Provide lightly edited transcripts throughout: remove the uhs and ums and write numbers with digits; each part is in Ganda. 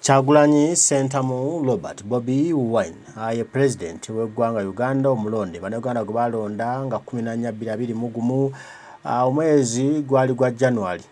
Kyagulanyi Ssentamu Robert Bobi Wine ye pulezidenti w'eggwanga Uganda omulonde bannayuganda gwe baalonda nga 14 2021, omwezi gwali gwa January.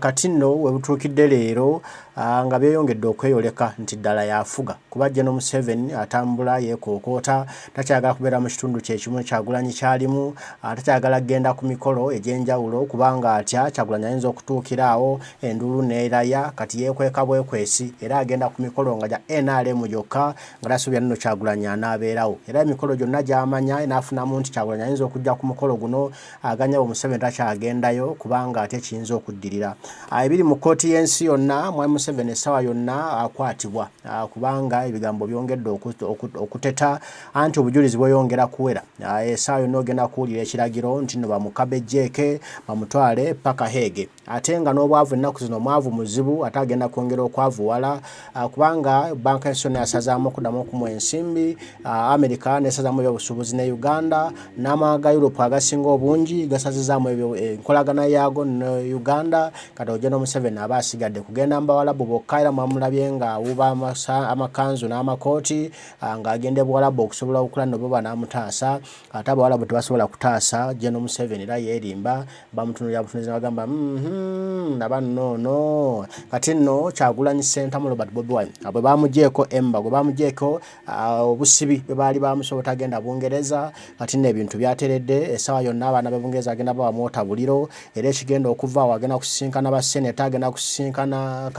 Kati nno we butuukidde leero nga byeyongedde okweyoleka nti ddala y'afuga, kuba General Museveni atambula yeekookoota, takyayagala kubeera mu kitundu kye kimu Kyagulanyi ky'alimu, takyayagala kugenda ku mikolo egy'enjawulo kubanga atya Kyagulanyi ayinza okutuukira awo enduulu n'eraya. Kati yeekweka bwekwesi era agenda ku mikolo nga gya NRM gyokka nga tasuubira nno Kyagulanyi anaabeerawo, era emikolo gyonna gy'amanya n'afunamu nti Kyagulanyi ayinza okujja ku mukolo guno aganya bwe Museveni takyagendayo kubanga ate kiyinza okuddirira. Ebiri mu kkooti y'ensi yonna, Mwami Museveni essaawa yonna akwatibwa kubanga ebigambo byongedde okuteta anti obujulizi bweyongera kuwera. Essaawa yonna ogenda kuwulira ekiragiro nti nno bamukabejjeeke bamutwale paka Hague, ate nga n'obwavu ennaku zino omwavu muzibu, ate agenda kwongera okwavuwala kubanga banka y'ensi yonna yasazaamu okuddamu okumuwa ensimbi, America nesazaamu ebyobusuubuzi ne Uganda, n'amawanga ga Europe agasinga obungi gasazizaamu enkolagana yaago ne Uganda. Kati General Museveni aba asigadde kugenda mu Bawalabu bokka, era mwamulabye ng'awuba amakanzu n'amakooti ng'agenda e Buwalabu okusobola okula nno bo banaamutaasa. Ate Abawalabu tebasobola kutaasa General Museveni, era yeerimba, bamutunuulira butunuzi ne bagamba aba nno. Kati nno Kyagulanyi Ssentamu Robert Bobi Wine bwe bamugyeko emba gwe bamugyeko obusibi bwe baali bamusobola tagenda Bungereza, kati nno ebintu byateredde. Essaawa yonna abaana b'e Bungereza agenda bawamwota buliro, era ekigenda okuva awo agenda kusisinkana baseneta, agenda kusisinkana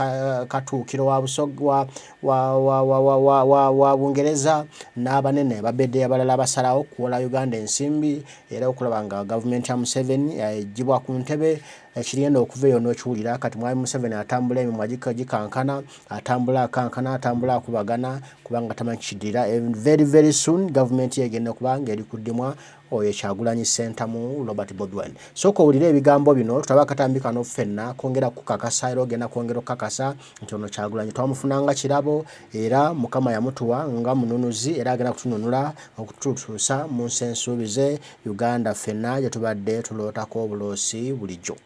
katuukiro wa Busoga wa Bungereza n'abanene babedde abalala abasalawo okuwola Uganda ensimbi era okulaba nga gavumenti ya Museveni eggyibwa ku ntebe. Ekigenda okuva eyo n'okiwulira. Kati Mwami Museveni atambula emimwa gikankana, atambula akankana, atambula akubagana kubanga tamanyi kiddirira. Very very soon gavumenti ye egenda okuba ng'eri kuddimwa oyo Kyagulanyi Ssentamu Robert Bobi Wine. Sooka owulire ebigambo bino, tulabe akatambi kano ffenna kwongera kukakasa, era ogenda kwongera okukakasa nti ono Kyagulanyi twamufuna nga kirabo era Mukama yamutuwa nga mununuzi, era agenda kutununula okututuusa mu nsi ensuubize, Uganda ffenna gye tubadde tulootako obuloosi bulijjo.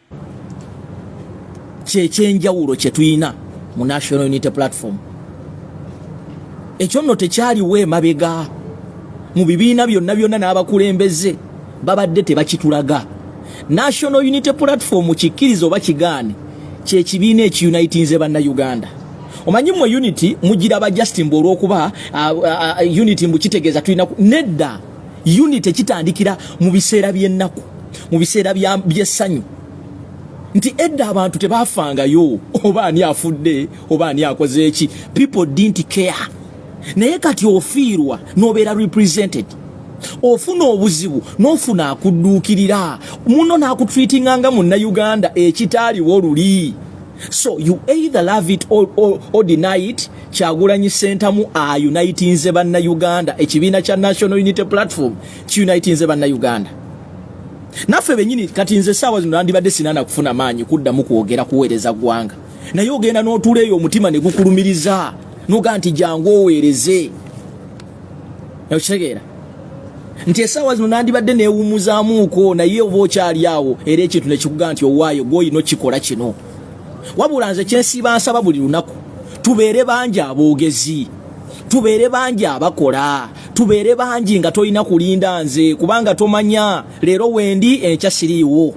Kyekyenjawulo kye tulina mu National Unity Platform, ekyo nno tekyaliwo emabega mu bibiina byonna byonna, n'abakulembeze babadde tebakitulaga. National Unity Platform, kikkiriza oba kigaane, kyekibiina ekiunitinze Bannayuganda. Omanyi mmwe unity mugiraba just mbu olw'okuba unity mbu kitegeeza tulina nedda. Unity kitandikira mu biseera by'ennaku, mu biseera by'essanyu, nti edda abantu tebafangayo oba ani afudde oba ani akoze eki, people didn't care. Naye kati ofiirwa n'obeera represented, ofuna obuzibu n'ofuna akudduukirira muno n'akutreatinga nga Munnayuganda, ekitaaliwo luli. So you either love it or deny it, Kyagulanyi Sentamu aunitinze Bannayuganda. Ekibiina kya National Unity Platform kiunitinze Bannayuganda naffe benyini. Kati nze saawa zino nandibadde sinana kufuna maanyi kuddamu kwogera kuweereza ggwanga, naye ogenda n'otuula eyo omutima ne gukulumiriza noga nti jangu oweereze. Okitegeera nti essaawa zino nandibadde neewummuzaamuuko, naye oba okyali awo era ekintu nekikugaa nti owaayo gwoyina okikola kino. Wabula nze kyensiiba nsaba buli lunaku, tubeere bangi aboogezi, tubeere bangi abakola, tubeere bangi nga tolina kulinda nze, kubanga tomanya leero wendi, enkya siriiwo.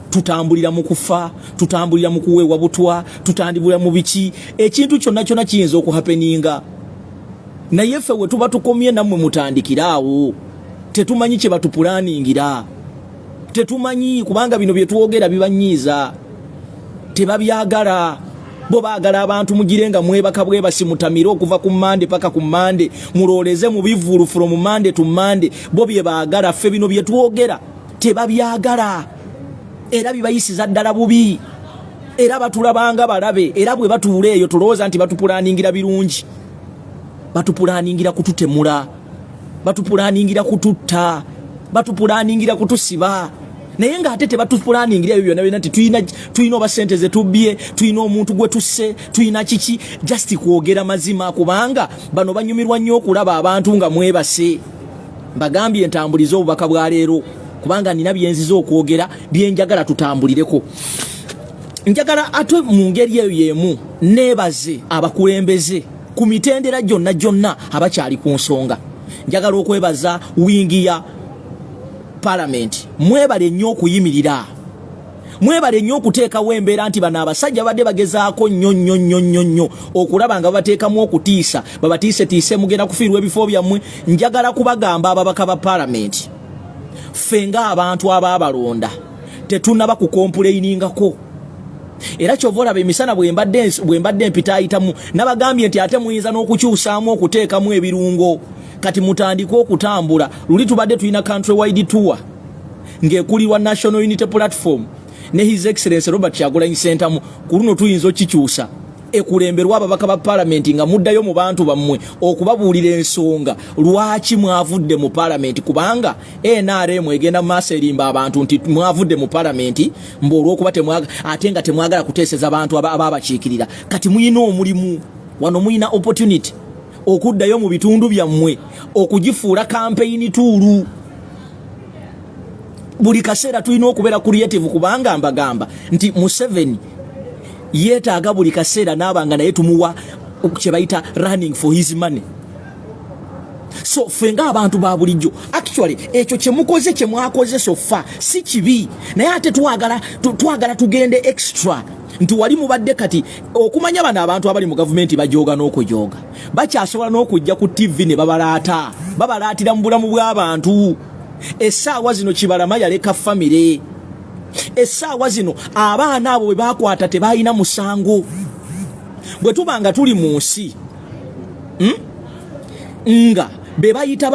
Tutambulira mu kufa, tutambulira mu kuweebwa butwa, tutambulira mu biki, ekintu kyonna kyonna kiyinza okuhappeninga, naye ffe we tuba tukomye nammwe mutandikire awo. Tetumanyi kye batuplanningira, tetumanyi, kubanga bino bye twogera bibanyiiza, tebabyagala. Bo baagala abantu mugire nga mwebaka bwebasi, mutamire okuva ku Mande paka ku Mande, mulooleze mu bivulu from Mande to Mande. Bo bye baagala. Ffe bino bye twogera tebabyagala era bibayisiza ddala bubi, era batulabanga balabe. Era bwe batuula eyo tulowooza nti batuplanningira birungi, batuplanningira kututemula, batuplanningira kututta, batuplanningira kutusiba, naye ng'ate tebatuplanningira ebyo byonna byonna nti tulina oba sente zetubbye, tulina omuntu gwe tusse, tulina kiki. Just kwogera mazima, kubanga bano banyumirwa nnyo okulaba abantu nga mwebase. Mbagambye ntambulize obubaka bwa leero kubanga nina byenziza okwogera byenjagala tutambulireko. Njagala ate mu ngeri eyo y'emu neebaze abakulembeze ku mitendera gyonna gyonna abakyali ku nsonga. Njagala okwebaza wingi ya palamenti, mwebale nnyo okuyimirira, mwebale nnyo okuteekawo embeera nti bano abasajja babadde bagezaako nnyo nnyo nnyo nnyo nnyo okulaba nga babateekamu okutiisa, babatiisetiise mugenda kufiirwa ebifo byammwe. Njagala kubagamba ababaka ba palamenti, ffe ng'abantu abaabalonda tetunaba kukompuleiningako, era kyova olaba emisana bwe mbadde mpitaayitamu nabagambye nti ate muyinza n'okukyusaamu okuteekamu ebirungo, kati mutandike okutambula. Luli tubadde tulina country wide tour ng'ekulirwa National Unity Platform ne His Excellency Robert Kyagulanyi Ssentamu. Ku luno tuyinza okikyusa ekulemberwa ababaka ba palamenti, nga muddayo mu bantu bammwe okubabuulira ensonga lwaki mwavudde mu palamenti, kubanga NRM egenda mu maaso erimba abantu nti mwavudde mu palamenti mbu olw'okuba ate nga temwagala kuteeseza bantu ababakiikirira. Kati muyina omulimu wano, muyina opportunity okuddayo mu bitundu byammwe okugifuula campaign tool. Buli kaseera tulina okubeera creative, kubanga mbagamba nti Museveni yeetaaga buli kaseera naaba nga naye tumuwa kye bayita running for his money. So ffe ng'abantu ba bulijjo, actually ekyo kyemukoze, kyemwakoze so far si kibi, naye ate twagala tugende extra nti wali mubadde kati okumanya bano abantu abali mu gavumenti bajooga n'okujooga, bakyasobola n'okujja ku TV ne babalaata, babalaatira mu bulamu bw'abantu. Essaawa zino Kibalama yaleka famire. Essaawa zino abaana abo bwe bakwata tebalina musango. Bwe tuba nga tuli mu nsi nga be bayita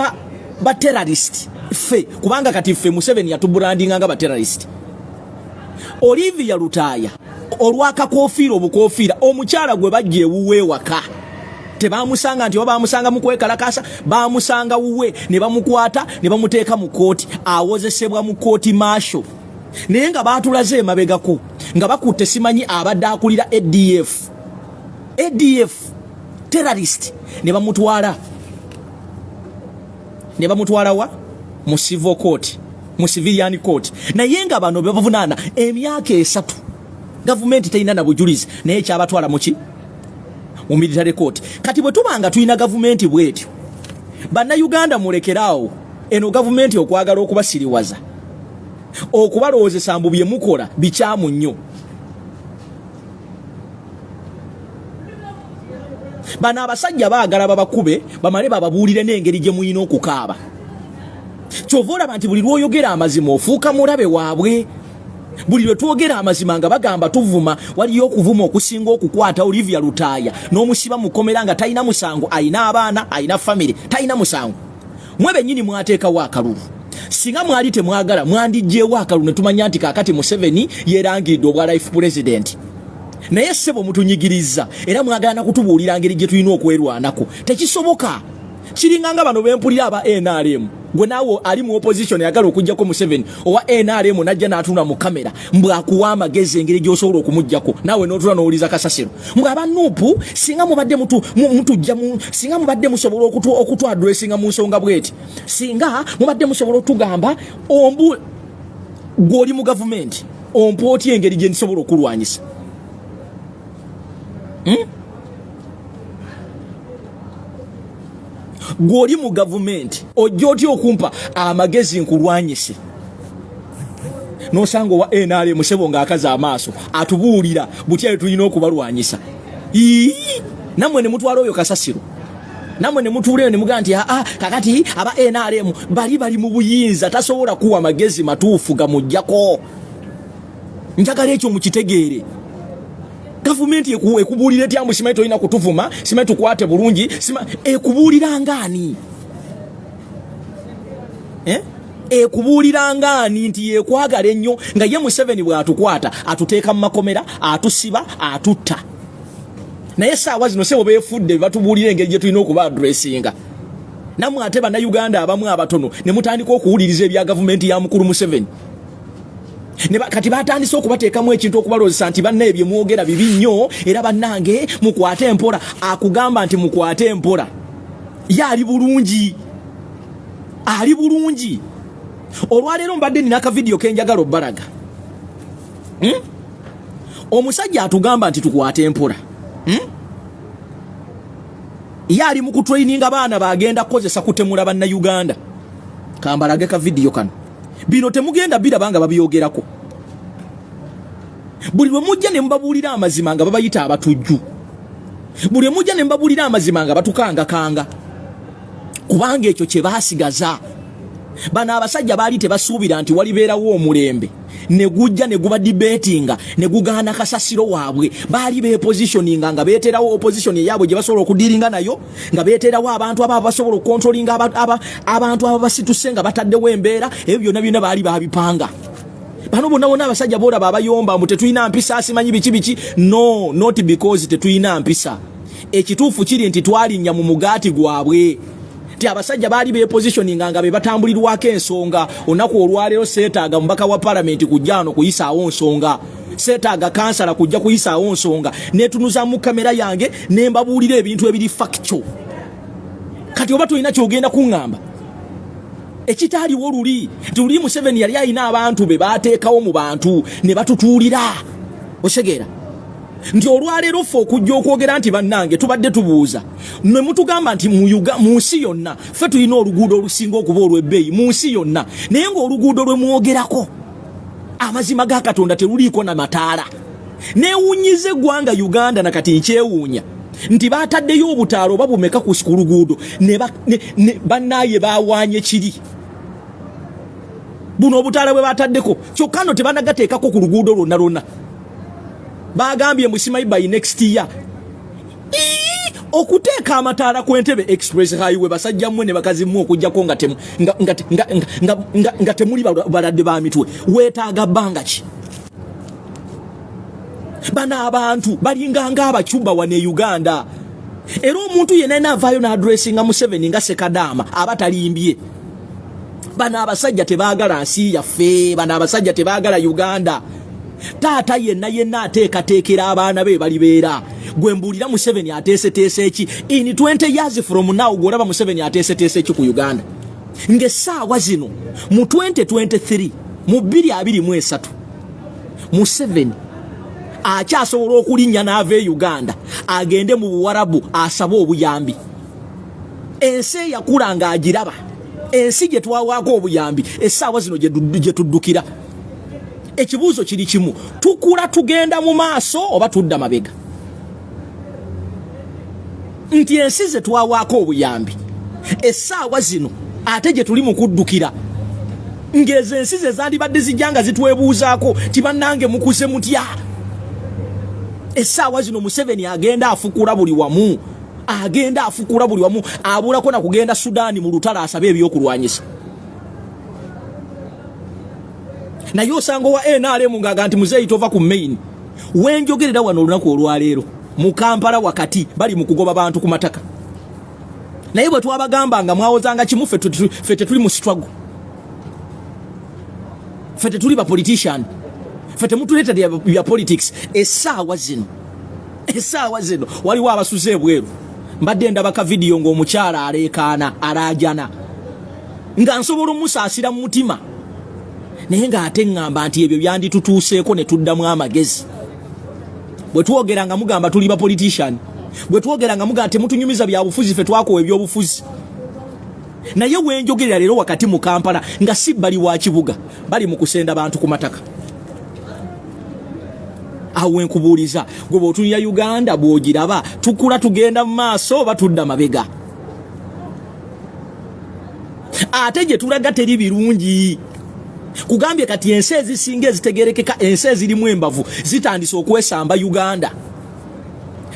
ba terrorist ffe, kubanga kati ffe Museveni yatubrandinga nga ba terrorist. Olivia Lutaaya olwakakofiira obukofiira, omukyala gwe bajja ewuwe ewaka tebamusanga nti oba bamusanga mu kwekalakasa, bamusanga wuwe ne bamukwata ne bamuteeka mu kooti, awozesebwa mu kooti martial. Naye nga batulaze emabegako nga bakutte simanyi abadde akulira ADF, ADF terrorist, ne bamutwala wa mu civil court, mu civilian court. Naye nga bano bebavunaana emyaka 3, gavumenti terina na bujulizi, naye kyabatwala muki? Mu military court. Kati bwe tuba nga tulina gavumenti bwetyo, Bannayuganda mulekeraawo eno gavumenti okwagala okubasiriwaza, okubalowoozesa mbu bye mukola bikyamu nnyo. Bano abasajja baagala babakube bamale bababuulire n'engeri gye muyina okukaaba. Kyova olaba nti buli lw'oyogera amazima ofuuka mulabe waabwe. Buli lwe twogera amazima nga bagamba tuvuma. Waliyo okuvuma okusinga okukwata Olivia Lutaaya n'omusiba mukomera nga talina musango, ayina abaana, ayina famire, talina musango? Mwe bennyini mwateekawo akalulu. Singa mwali temwagala, mwandiggyewo akalulu ne tumanya nti kaakati Museveni yeerangiridde obwa life president. Naye ssebo mutunyigiriza, era mwagala na kutubuulira ngeri gye tulina okwerwanako. Tekisoboka. Kiringa nga bano bempulira aba NRM. Gwe naawe ali mu opposition ayagala okuggyako Museveni, owa NRM najja n'atula mu kamera mbw akuwa amagezi engeri gy'osobola okumugjako, naawe n'otula n'owuliza kasasiro mbw aba NUP singa mubadde mutujja, singa mubadde musobola okutwadressinga mu nsonga bweti, singa mubadde musobola otugamba ombu. Gw'oli mu gavumenti ompa otya engeri gye nsobola okulwanyisa? Gw'oli mu gavumenti ojja otya okumpa amagezi nkulwanyise? Nosanga owa NRM sebo ng'akaza amaaso atubuulira butya tulina okubalwanyisa. Ii, nammwe ne mutwala oyo kasasiro, nammwe ne mutuula eyo ne mugamba nti aa kakati aba NRM bali bali mu buyinza, tasobola kuwa magezi matuufu gamuggyako. Njagala ekyo mukitegeere. Gavumenti ekubuulira etya mbu simanyi tolina kutuvuma, simanyi tukwate bulungi? Ekubuulira ngaani? Eh? Ekubuulira ngaani nti yekwagala ennyo nga ye Museveni bw'atukwata atuteeka mu makomera, atusiba, atutta? Naye saawa zino sebo beefudde batubuulira engeri gye tulina okuba addressinga. Nammwe ate Bannayuganda abamu abatono ne mutandika okuwuliriza ebya gavumenti ya mukulu Museveni. Kati batandise okubateekamu ekintu okubalowoozesa nti bannaye bye mwogera bibi nnyo, era bannange mukwate empola. Akugamba nti mukwate empola, ye ali bulungi, ali bulungi. Olwaleero mbadde nina akavidiyo kenjagala obbalaga. Omusajja atugamba nti tukwate mpola, Ye ali mu kutraininga baana bagenda kukozesa kutemula bannayuganda. Kambalage ka vidiyo kano. Bino temugenda biraba nga babyogerako. Buli lwe mujja ne mubabuulira amazima nga babayita abatujju. Buli lwe mujja ne mubabuulira amazima nga batukangakanga. Kubanga ekyo kye baasigaza. Bano abasajja baali tebasuubira nti walibeerawo omulembe ne gujja ne guba debatinga ne gugaana kasasiro waabwe. Baali bepositioninga nga beeterawo opposition eyaabwe gye basobola okudiringa nayo, nga beeterawo abantu aba basobola okukontrolinga abantu aba basituse nga bataddewo embeera. Ebyo byonna byonna baali babipanga. Bano bonna bonna abasajja boolaba abayomba mbu tetulina mpisa, asimanyi biki biki. No, not because tetulina mpisa. Ekituufu kiri nti twalinnya mu mugaati gwabwe, nti abasajja baali bepositioninga nga be batambulirwako ensonga. Olunaku olwaleero seetaaga mubaka wa palamenti kujja wano kuyisaawo nsonga, seetaaga kansala kujja kuyisaawo nsonga. Neetunuza mu kamera yange ne mbabuulira ebintu ebiri factual. Kati oba tolina kyogenda kuŋŋamba ekitaaliwo luli, nti luli Museveni yali alina abantu be baateekawo mu bantu ne batutuulira. Osegeera nti olwaleero ffe okujja okwogera nti bannange tubadde tubuuza ne mutugamba nti mu nsi yonna ffe tulina oluguudo olusinga okuba olw'ebbeeyi mu nsi yonna, naye ng'oluguudo lwe mwogerako amazima ga Katonda teruliiko na mataala. Neewuunyiza eggwanga Uganda, na kati nkyewuunya nti baataddeyo obutaala oba bumeka ku luguudo ne bannaaye bawaanye kiri buno obutaala bwe bataddeko, kyokka no tebanagateekako ku luguudo lwonna lwonna. Bagambye musimanyi by next year okuteeka amataala ku Entebbe Express Highway. Basajja mmwe ne bakazi mmwe, okugjako nga temuli baladde ba mitwe, weetaaga bbanga ki? Bano abantu balinganga abacuba wano e Uganda. Era omuntu yenna yena avaayo n'addressinga Museveni nga Sekadaama aba talimbye. Bano abasajja tebaagala nsi yaffe, bano abasajja tebaagala Uganda. Taata yenna yenna ateekateekera abaana be balibeera. Gwe mbuulira, Museveni ateeseteese ki in 20 years from now? Gwolaba Museveni ateeseteese ki ku Uganda ng'essaawa zino mu 2023, mu 2023, Museveni akyasobola okulinnya n'ava e Uganda agende mu Buwarabu asabe obuyambi? Ensi eyakula ng'agiraba, ensi gye twawaako obuyambi, essaawa zino gye tuddukira. Ekibuuzo kiri kimu: tukula tugenda mu maaso oba tudda mabega? Nti ensi ze twawaako obuyambi essaawa zino ate gye tuli mu kuddukira, ng'ezo ensi ze zandibadde zijja nga zitwebuuzaako ti bannange mukuze mutya? Essaawa zino Museveni agenda afukula buli wamu, agenda afukula buli wamu, abulako na kugenda Sudaani mu lutalo asabe ebyokulwanyisa. Naye osanga owa NRM ng'aga nti muzeeyi tova ku main. Wenjogerera wano olunaku olwaleero mu Kampala wakati bali mu kugoba bantu ku mataka. Naye bwe twabagamba nga mwawozanga kimu, ffe tetuli mu struggle, ffe tetuli ba politician, ffe temutuleeta bya politics. Essaawa zino waliwo abasuze ebweru. Mbadde ndaba ka vidiyo ng'omukyala aleekaana alaajana, nga nsobola omusaasira mu mutima, naye ng'ate ŋŋamba nti ebyo byanditutuuseeko ne tuddamu amagezi. Bwe twogera nga mugamba tuli ba politician, bwe twogera nga mugamba temutunyumiza byabufuzi, ffe twakowa ebyobufuzi. Naye wenjogerera leero wakati mu Kampala, nga si bali wa kibuga, bali mu kusenda bantu ku mataka. Awo wenkubuuliza gwe, bw'otunira Uganda bw'ogiraba, tukula tugenda mu maaso oba tudda mabega? Ate gye tulaga teri birungi. Kugambye kati ensi ezisinga ezitegerekeka, ensi ezirimu embavu, zitandise okwesamba Uganda.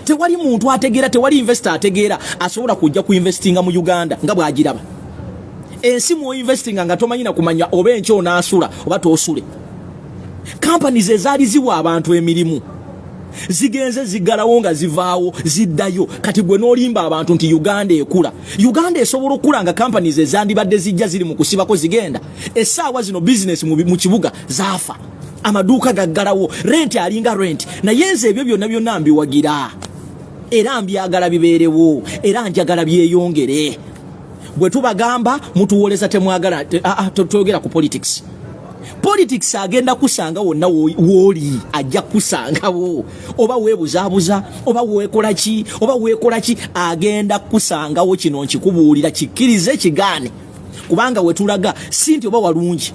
Tewali muntu ategeera, tewali investor ategeera asobola kujja ku investinga mu Uganda nga bw'agiraba. Ensi mwoinvestinga nga tomanyi na kumanya oba enkya onaasula oba toosule. Companies ezaali ziwa abantu emirimu zigenze ziggalawo nga zivaawo ziddayo. Kati gwe n'olimba abantu nti Uganda ekula. Uganda esobola okukula nga companies ezandibadde zijja ziri mu kusibako zigenda? Essaawa zino bizinesi mu kibuga zaafa, amaduuka gaggalawo, rent alinga rent. Naye nze ebyo byonna byonna mbiwagira era mbyagala bibeerewo era njagala byeyongere. Bwe tubagamba mutuwoleza temwagala. Twogera ku politics. Politics agenda kusanga wonna wooli, ajja kusangawo, oba weebuzaabuza, oba weekola ki, oba weekola ki, agenda kusangawo. Kino nkikubuulira, kikkirize kigaane, kubanga wetulaga si nti oba walungi.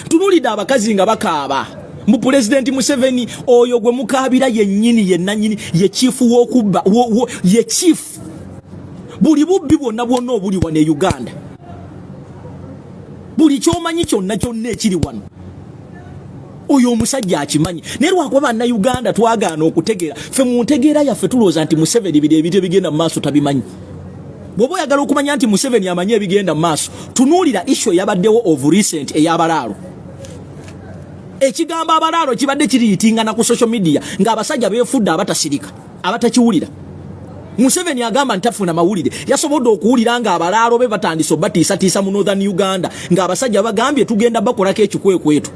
Tunulidde abakazi nga bakaaba mu Pulezidenti Museveni. Oyo gwe mukaabira yennyini, yennanyini, ye chief w'okubba, ye chief buli bubbi bwonna bwonna obuli wano e Uganda. Buli kyomanyi kyonna kyonna ekiri wano, oyo omusajja akimanyi. Naye lwakuba Bannayuganda twagaana okutegeera, ffe mu ntegeera yaffe tulowooza nti Museveni biri ebintu ebigenda mu maaso tabimanyi. Bw'oba oyagala okumanya nti Museveni amanyi ebigenda mu maaso, tunuulira issue eyabaddewo of recent ey'abalaalo. Ekigambo abalaalo kibadde kiriyitingana ku social media ng'abasajja beefudde abatasirika, abatakiwulira. Museveni agamba nti tafuna mawulire, yasobodde okuwulira nga abalaalo be batandise obatiisatiisa mu Northern Uganda, ng'abasajja bagambye tugenda bakolako ekikwekweto.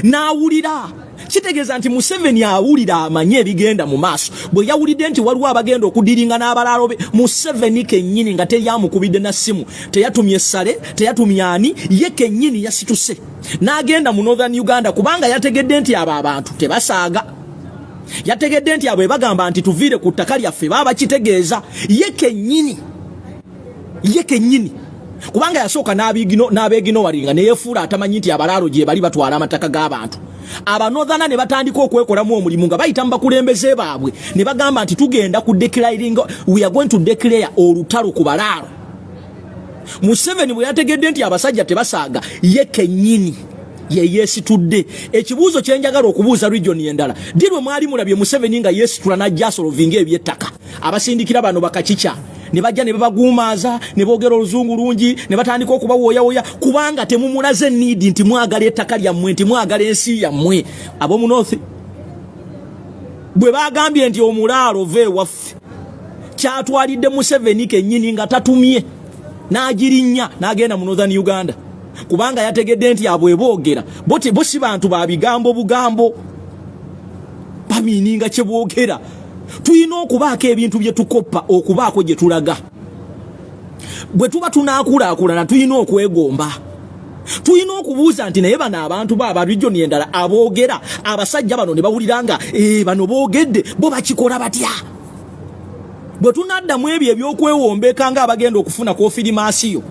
N'awulira, kitegeeza nti Museveni awulira, amanye ebigenda mu maaso. Bwe yawulidde nti waliwo abagenda okudiringa n'abalaalo be, Museveni kennyini nga teryamukubidde na ssimu, teyatumye essale, teyatumye ani, ye kennyini yasituse n'agenda mu Northern Uganda, kubanga yategedde nti abo abantu tebasaaga. Yategedde nti abo bagamba nti tuviire ku ttaka lyaffe baba bakitegeeza. Ye kennyini, ye kennyini, kubanga yasooka n'abeeginowalinga neyefuula atamanyi nti abalaalo gye bali batwala amataka g'abantu. Abanothana ne batandika okwekolamu omulimu nga bayita mu bakulembeze baabwe, ne bagamba nti tugenda ku declaring, we are going to declare olutalo ku balaalo. Museveni bwe yategedde nti abasajja tebasaaga, ye kennyini ye yeesitudde. Ekibuuzo kye njagala okubuuza region endala, ddi lwe mwali mulabye Museveni nga yeesitula n'ajja asolovinga ebyettaka? Abasindikira bano bakakica ne bajja ne babaguumaaza ne boogera oluzungu lungi ne batandika okubawooyawoya, kubanga temumulaze need nti mwagala ettaka lyammwe, nti mwagala ensi yammwe. Ab'omu North bwe bagambye nti omulaalo ova ewaffe, kyatwalidde Museveni kennyini nga tatumye n'agirinnya n'agenda mu Northern Uganda, kubanga yategedde nti abo boogera bo si bantu ba bigambo bugambo, bamiininga kye boogera. Tulina okubaako ebintu bye tukoppa, okubaako gye tulaga. Bwe tuba tunaakulaakulana, tulina okwegomba, tulina okubuuza nti naye bano abantu ba aba region endala aboogera, abasajja bano ne bawulira nga bano boogedde, bo bakikola batya? Bwe tunaddamu ebyo ebyokwewombeka ng'abagenda okufuna konfirimaasiyo,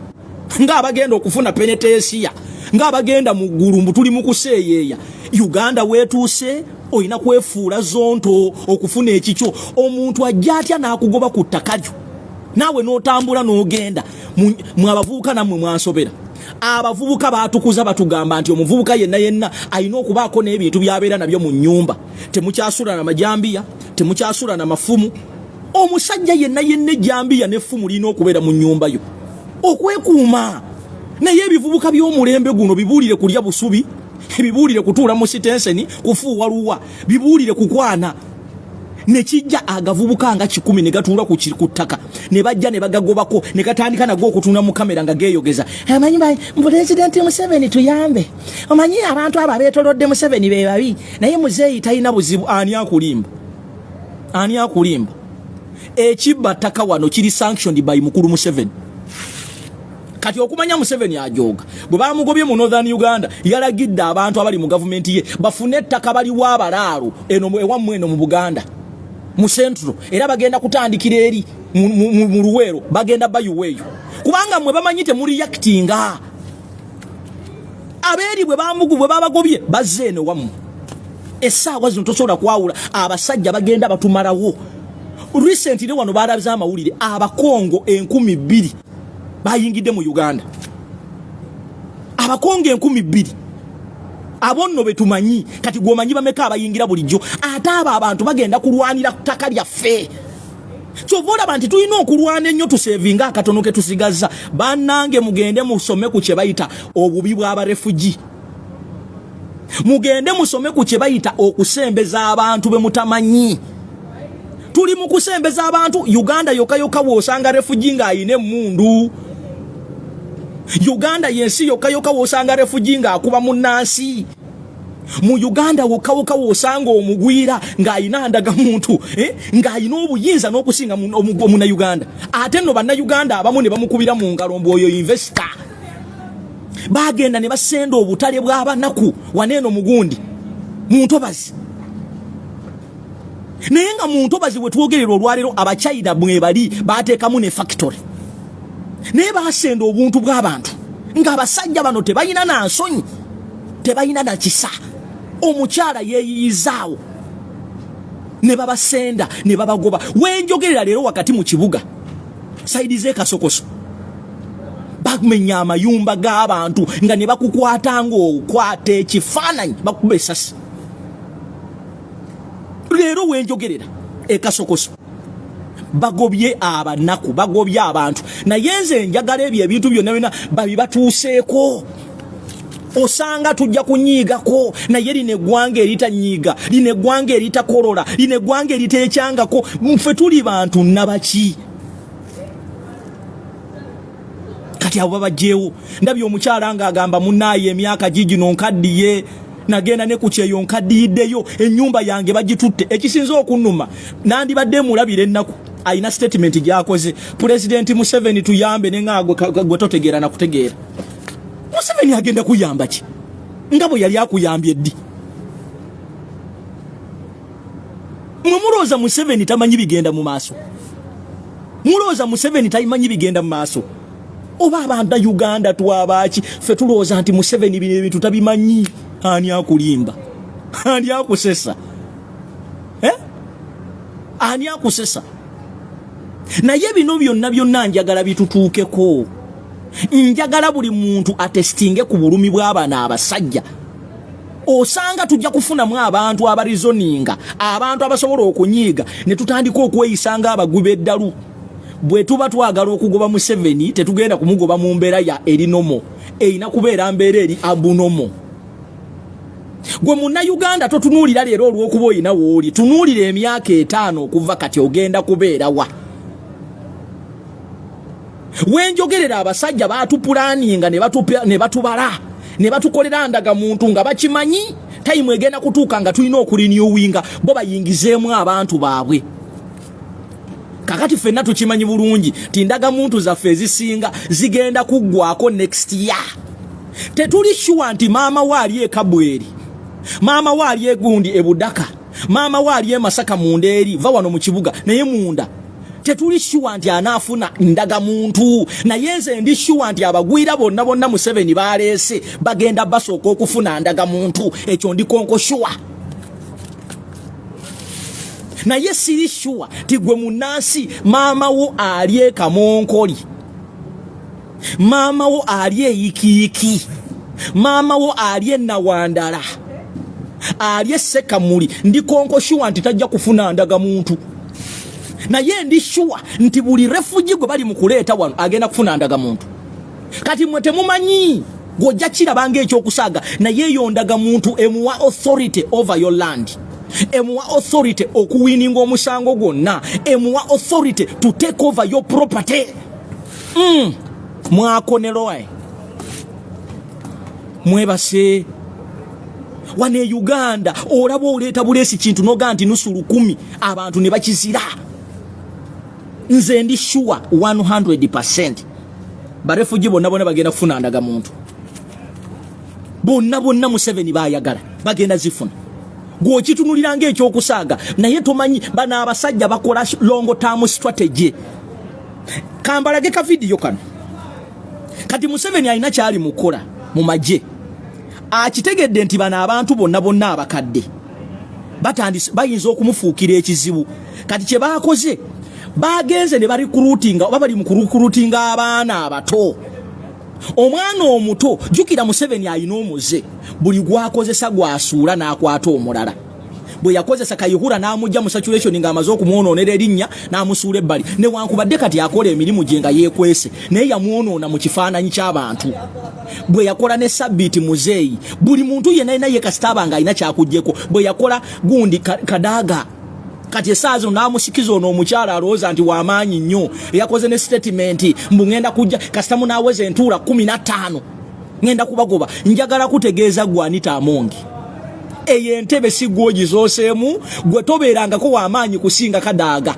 ng'abagenda okufuna penetensiya, ng'abagenda mu ggulu, mbu tuli mu kuseeyeeya, Uganda weetuuse olina kwefuula zonto okufuna ekikyo. Omuntu ajja atya n'akugoba ku ttaka lyo, naawe n'otambula n'ogenda? Mwe abavubuka nammwe mwansobera. Abavubuka baatukuza, batugamba nti omuvubuka yenna yenna alina okubaako n'ebintu by'abeera nabyo mu nnyumba. Temukyasula na majambiya, temukyasula na mafumu. Omusajja yenna yenna ejambiya n'effumu lirina okubeera mu nnyumba yo okwekuuma. Naye ebivubuka by'omulembe guno bibuulire kulya busubi, bibuulire kutuula mu sitenseni kufuuwa luwa, bibuulire kukwana. Nekijja agavubuka nga 100 ne gatuula ku ttaka, ne bajja ne bagagobako, ne gatandika nago okutunula mu kamera nga geeyogeza. Amanyi Pulezidenti Museveni tuyambe, omanyi abantu abo abeetolodde Museveni be babi, naye muzeeyi talina buzibu. Ani akulimba? Ani akulimba? Ekibba ttaka wano kiri sanctioned by mukulu Museveni. Kati okumanya Museveni ajooga, bwe bamugobye mu Northern Uganda, yalagidde abantu abali mu gavumenti ye bafune ettaka baliwo abalaalo eno ewammwe eno mu Buganda, mu Central, era bagenda kutandikira eri mu Luweero, bagenda bayuwa eyo, kubanga mmwe bamanyi temureactinga. Abeeri bwe bamugu bwe babagobye bazze eno wammwe. Essaawa zino tosobola kwawula, abasajja bagenda batumalawo. Recently wano balaze amawulire, Abakongo 2000 bayingidde mu Uganda. Abakongo 2000, abo nno betumanyi. Kati gwomanyi bameka abayingira bulijjo? Ate abo abantu bagenda kulwanira ttaka lyaffe. Kyova olaba nti tulina okulwana ennyo tusevinga akatono ke tusigazza. Bannange, mugende musome ku kye bayita obubi bw'abarefugee, mugende musome ku kye bayita okusembeza abantu be mutamanyi. Tuli mu kusembeza abantu. Uganda yokka yokka bw'osanga refugee ng'ayina emmundu. Uganda yensi yokka yokka w'osanga refugee ng'akuba munnansi. Mu Uganda wokka wokka wosanga omugwira ng'alina ndagamuntu, ng'alina obuyinza n'okusinga omunnayuganda. Ate nno bannayuganda abamu ne bamukubira mu ngalo mbu oyo investor. Bagenda ne basenda obutale bw'abanaku waneeno mugundi mu ntobazi, naye nga mu ntobazi we twogerera olwaleero Abachina mwebali, bateekamu ne factory, naye basenda obuntu bw'abantu. Ng'abasajja bano tebalina na nsonyi, tebalina na kisa. Omukyala yeeyiyizaawo ne babasenda ne babagoba. Wenjogerera leero, wakati mu kibuga, side z'Ekasokoso, bamenya amayumba g'abantu nga ne bakukwata ng'okwata ekifaananyi, bakuba esasi. Leero wenjogerera, Ekasokoso bagobye abanaku, bagobye abantu. Naye nze njagala ebyo ebintu byonna byonna babibatuuseeko. Osanga tujja kunyiigako, naye lino eggwanga eritanyiiga, lino eggwanga eritakolola, lino eggwanga eriteekyangako, nfe tuli bantu nabaki? Kati abo babajjeewo. Ndabye omukyala ng'agamba, "Munnaaye, emyaka gigino nkaddiye, nagenda ne ku kyeyo, nkaddiyiddeyo, ennyumba yange bagitutte." Ekisinza okunnuma, nandibadde mulabira ennaku, alina statement gy'akoze, "Pulezidenti Museveni tuyambe." Nenga gwe totegeera nakutegeera, Museveni agenda kuyamba ki nga bwe yali akuyambye ddi? Mwe mulowooza Museveni tamanyi bigenda mu maaso? Mulowooza Museveni tamanyi bigenda mu maaso? Oba abantu Uganda twabaaki? Ffe tulowooza nti Museveni bino ebintu tabimanyi. Ani akulimba? Ani akusesa, eh? Ani akusesa? Naye bino byonna byonna njagala bitutuukeko. Njagala buli muntu atestinge ku bulumi bw'abano abasajja. Osanga tujja kufunamu abantu abareasoninga, abantu abasobola okunyiiga ne tutandika okweyisa ng'abagwi b'eddalu. Bwe tuba twagala okugoba Museveni, tetugenda kumugoba mu mbeera ya eri normal, erina kubeera mbeera eri abnormal. Gwe Munnayuganda, totunuulira leero olw'okuba oyina wooli. Tunuulira emyaka 5 okuva kati, ogenda kubeerawa? Wenjogerera, abasajja batuplanninga ne batubala ne batukolera ndagamuntu nga bakimanyi time egenda kutuuka nga tulina okurenewinga, bo bayingizeemu abantu baabwe. Kakati ffenna tukimanyi bulungi ti ndagamuntu zaffe ezisinga zigenda kuggwako next year. Tetuli sure nti maama we ali ekabweri, maama we ali egundi ebudaka, maama we ali emasaka munda eri, va wano mu kibuga, naye munda tetuli sure nti anaafuna ndagamuntu. Naye nze ndi sure nti abagwira bonna bonna Museveni baleese bagenda basooka okufuna ndagamuntu. Ekyo ndi konko sure. Naye siri sure ti gwe munansi, maama wo ali ekamonkoli, maama wo ali eyikiiki, maama wo ali enawandala, ali esekamuli, ndi konko sure nti tajja kufuna ndagamuntu. Naye ndi sure nti buli refugee gwe bali mu kuleeta wano agenda kufuna ndagamuntu. Kati mwe temumanyi, gw'ojja kirabanga ekyokusaaga, naye eyo ndagamuntu emuwa authority over your land, emuwa authority okuwinninga omusango gwonna, emuwa authority to take over your property. Mwakoneroe mwebase wano e Uganda, olaba oleeta buleesi kintu noga nti nusu 1000, abantu ne bakizira. Nze ndi sure 100 barefugee bonna bonna bagenda kufuna ndagamuntu. Bonna bonna Museveni bayagala bagenda zifuna. Gweokitunulira ngaekyokusaaga, naye tomanyi bano abasajja bakola long term strategy. Kambalage ka vidiyo kano. Kati Museveni alina kyali mukola mu magye. Akitegedde nti bano abantu bonna bonna abakadde batandise bayinza okumufuukira ekizibu. Kati kye bakoze, bagenze ne barecruitinga, oba bali mu kurecruitinga abaana abato. Omwana omuto, jjukira Museveni alina omuze, buli gwakozesa gwasuula n'akwata omulala. Bwe yakozesa Kayihura n'amugja mu saturation ng'amaze okumwonoonera erinnya, n'amusuula ebbali, newankubadde kati akola emirimu gye nga yeekwese, naye yamwonoona mu kifaananyi ky'abantu. Bwe yakola ne Sabiti Muzeeyi, buli muntu yenna yenna ye kasita aba nga alina kyakugyeko. Bwe yakola gundi Kadaaga, kati esaawa zino n'amusikiza ono omukyala alowooza nti wamaanyi nnyo, eyakoze ne statement mbu ŋŋenda kujja kasita munaaweza entuula 15 ŋŋenda kubagoba. Njagala kutegeeza gwe Anita Amongi. Eyo entebe si gw'ogizooseemu, gwe tobeerangako w'amaanyi kusinga Kadaga.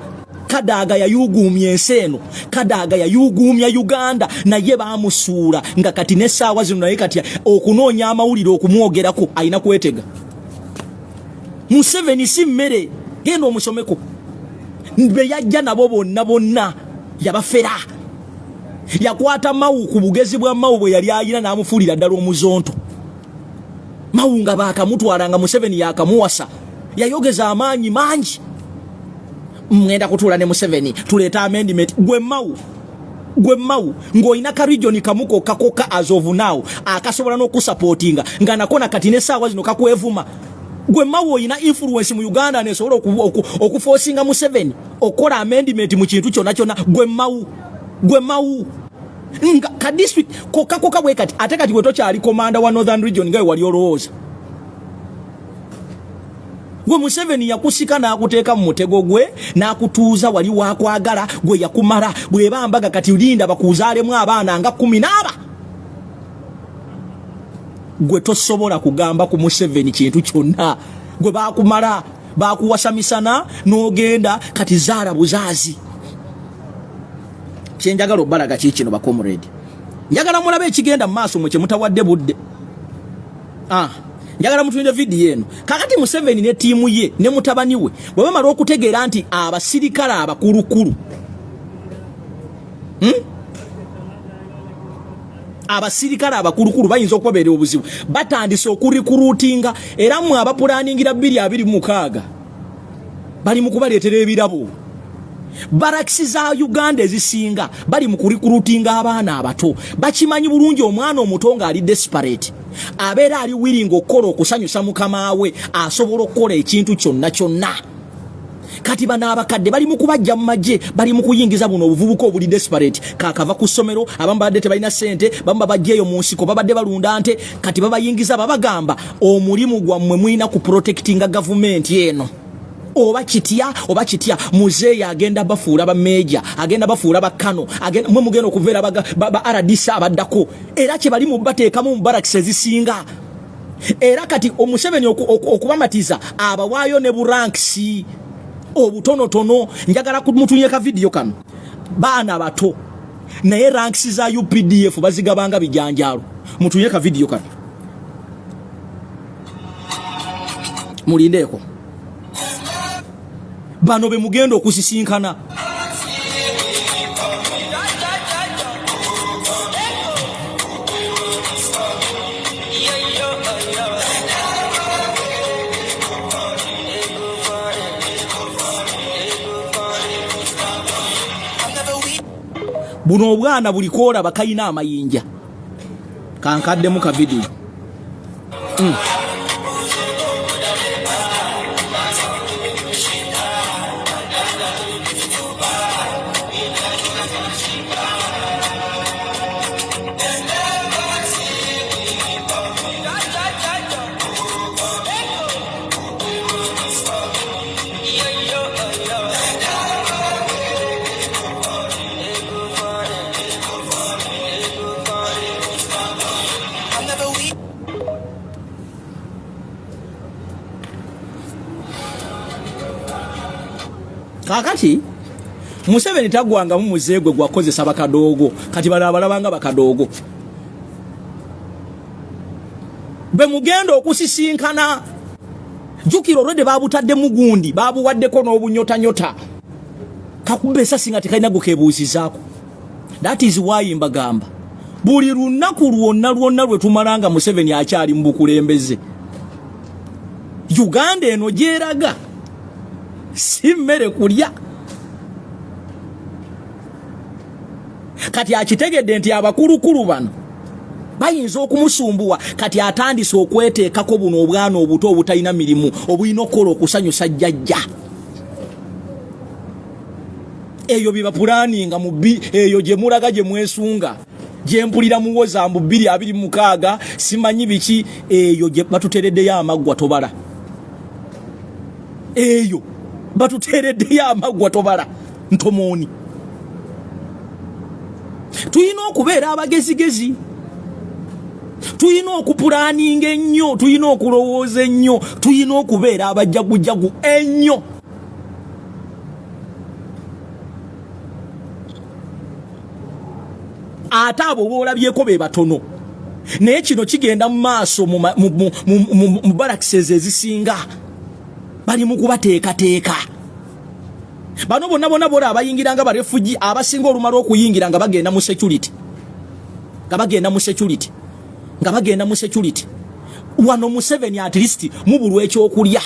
Kadaga yayuuguumya ensi eno, Kadaga yayuuguumya Uganda, naye baamusuula nga kati n'essaawa zino, naye kati okunoonya amawulire okumwogerako alina kwetega. Museveni si mmere, genda omusomeko. Be yajja nabo bonna bonna yabafera. Yakwata Mawu ku bugezi bwa Mawu bwe yali ayina n'amufuulira ddala omuzonto. Mawu nga baakamutwala nga Museveni yakamuwasa, yayogeza amaanyi mangi, ngenda kutuula ne Museveni tuleete amendment. Gwe Mawu, gwe Mawu ng'olina ka region kamu kokka kokka as of now akasobola n'okusupportinga, nga nako kati n'essaawa zino kakwevuma. Gwe Mawu olina influence mu Uganda nesobola okuforcinga Museveni okukola amendment mu kintu kyonna kyonna? Gwe Mawu, gwe Mawu nga ka district kokka kokka bwe kati, ate kati gwe tokyali commander wa Northern Region nga we wali olowooza. Gwe Museveni yakusika n'akuteeka mu mutego gwe n'akutuuza wali wakwagala, gwe yakumala. Bw'eba mbaga kati linda bakuuzaalemu abaana nga 10 n'aba. Gwe tosobola kugamba ku Museveni kintu kyonna. Gwe bakumala, bakuwasa misana n'ogenda, kati zaala buzaazi. Kyenjagala obbalaga kiikino, bacomrade, njagala mulabe ekigenda mu maaso mwe kyemutawadde budde. Ah, njagala mutunire vidiyo eno. Kakati Museveni ne ttiimu ye ne mutabani we bwe bamala okutegeera nti abasirikale abakulukulu, Abasirikale abakulukulu bayinza okubabeera obuzibu, batandise okurecruitinga. Era mmwe abaplanningira 2026, bali mu kubaleetera ebirabo. Barracks za Uganda ezisinga bali mu kurecruitinga abaana abato. Bakimanyi bulungi, omwana omuto ng'ali desperate abeera ali willing okukola okusanyusa mukama we, asobola okukola ekintu kyonna kyonna. Kati bano abakadde bali mu kubajja mu magye, bali mu kuyingiza buno obuvubuka obuli desperate, kakava ku ssomero. Abamu babadde tebalina ssente, bamu babajja eyo mu nsiko, babadde balunda nte. Kati babayingiza, babagamba omulimu gwammwe mulina ku protectinga gavumenti eno, oba kitya oba kitya. Muzeeyi agenda bafuula ba major, agenda bafuula bakano, mwe mugenda okuveera ba RDC abaddako. Era kye bali mu bateekamu mu barracks ezisinga. Era kati Omuseveni okubamatiza abawaayo ne buranks obutonotono. Njagala mutunye ka vidiyo kano, baana bato, naye ranks za UPDF bazigabanga bijanjaalo. Mutunye ka vidiyo kano, mulindeeko. Bano be mugenda okusisinkana. Buno obwana buli koolaba kalina amayinja. Kankaddemu ka vidiyo. Kakati Museveni tagwangamu muzeegwe gwakozesa bakadoogo. Kati bano abalabanga bakadoogo be mugenda okusisinkana. Jjukira olwedde babutaddemu gundi, babuwaddeko n'obunyotanyota, kakuba esasi nga tekalina gukebuuzizaako. That is why mbagamba buli lunaku lwonna lwonna lwe tumala nga Museveni akyali mu bukulembeze, Uganda eno gyeraga si mmere kulya. Kati akitegedde nti abakulukulu bano bayinza okumusumbuwa. Kati atandise okweteekako buno obwana obuto obutalina mirimu, obulina okukola okusanyusa jjajja. Eyo bye baplanninga mu eyo gye mulaga, gye mwesunga, gye mpulira muwoza mbu 2026, simanyi biki. Eyo gye batutereddeyo amaggwa tobala, eyo batuteereddeyo amaggwa tobala ntomooni. Tulina okubeera abagezigezi. Tulina okupulaninga ennyo, tulina okulowooza ennyo, tulina okubeera abajjagujagu ennyo. Ate abo boolabyeko be batono, naye kino kigenda mu maaso mu barakisezi ezisinga, bali mu kubateekateeka. Bano bonna bonna bola abayingira nga barefugi, abasinga olumala okuyingira nga bagenda mu security, nga bagenda mu security, nga bagenda mu security. Wano Museveni at least mubulwa ekyokulya,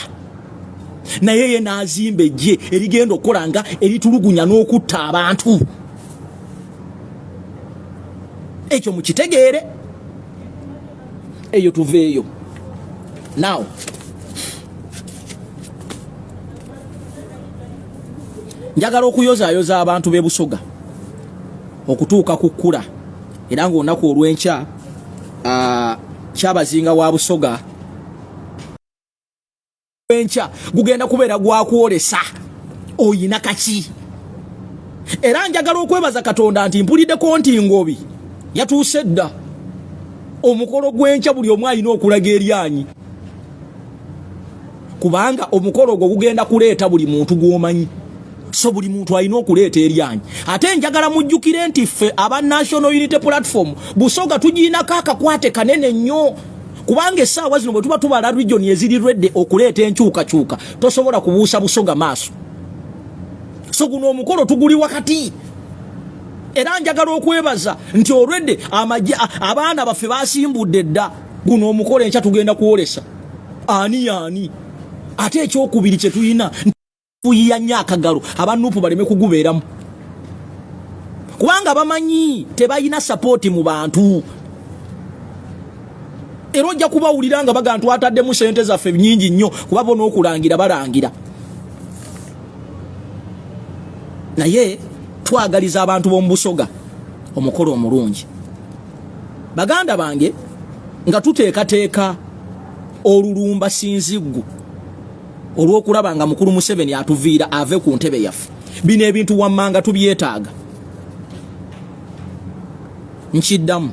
naye ye n'azimba eggye erigenda okukola nga eritulugunya n'okutta abantu. Ekyo mukitegeere. Eyo tuveeyo. Now njagala okuyozaayoza abantu b'e Busoga okutuuka ku kkula, era ng'olunaku olw'enkya Kyabazinga wa Busoga enkya gugenda kubeera gwakwolesa oyina kaki. Era njagala okwebaza Katonda nti mpuliddeko nti Ngobi yatuuse dda. Omukolo gw'enkya buli omu alina okulaga eryanyi, kubanga omukolo ogwo gugenda kuleeta buli muntu gw'omanyi, so buli muntu alina okuleeta eryanyi. Ate njagala mujjukire nti ffe aba National Unity Platform, Busoga tugiinako akakwate kanene nnyo, kubanga essaawa zino bwe tuba tubala region eziri redde okuleeta enkyukakyuka, tosobola kubuusa Busoga maaso. So guno omukolo tuguli wakati. Era njagala okwebaza nti olwedde abaana baffe basimbudde dda guno omukolo. Enkya tugenda kwolesa ani yaani. Ate ekyokubiri kye tulina kuyiya nnyo akagalo, abanupu baleme kugubeeramu, kubanga bamanyi tebalina sapooti mu bantu. Era ojja kubawulira nga baga twataddemu sente zaffe nyingi nnyo, kuba bo n'okulangira balangira. Naye twagaliza abantu b'omu Busoga omukolo omulungi. Baganda bange, nga tuteekateeka olulumba sinziggu olw'okulaba nga mukulu Museveni atuviira ave ku ntebe yaffe, bino ebintu wammanga tubyetaaga. Nkiddamu,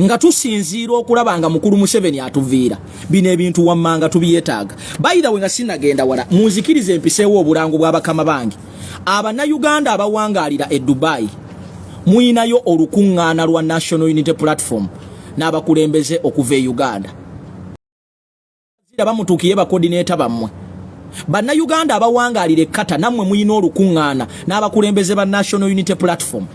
nga tusinziira okulaba nga mukulu Museveni atuviira, bino ebintu wammanga tubyetaaga. Bayirawe, nga sinagenda wala, munzikirize empiseewo obulango bw'abakama bange Abannayuganda abawangaalira e Dubai. Muyinayo olukuŋŋaana lwa National Unity Platform n'abakulembeze okuva e Uganda. Bamutuukiye bakodineta bammwe. Bannayuganda abawangaalira e Qatar, nammwe muyina olukuŋŋaana n'abakulembeze ba National Unity Platform.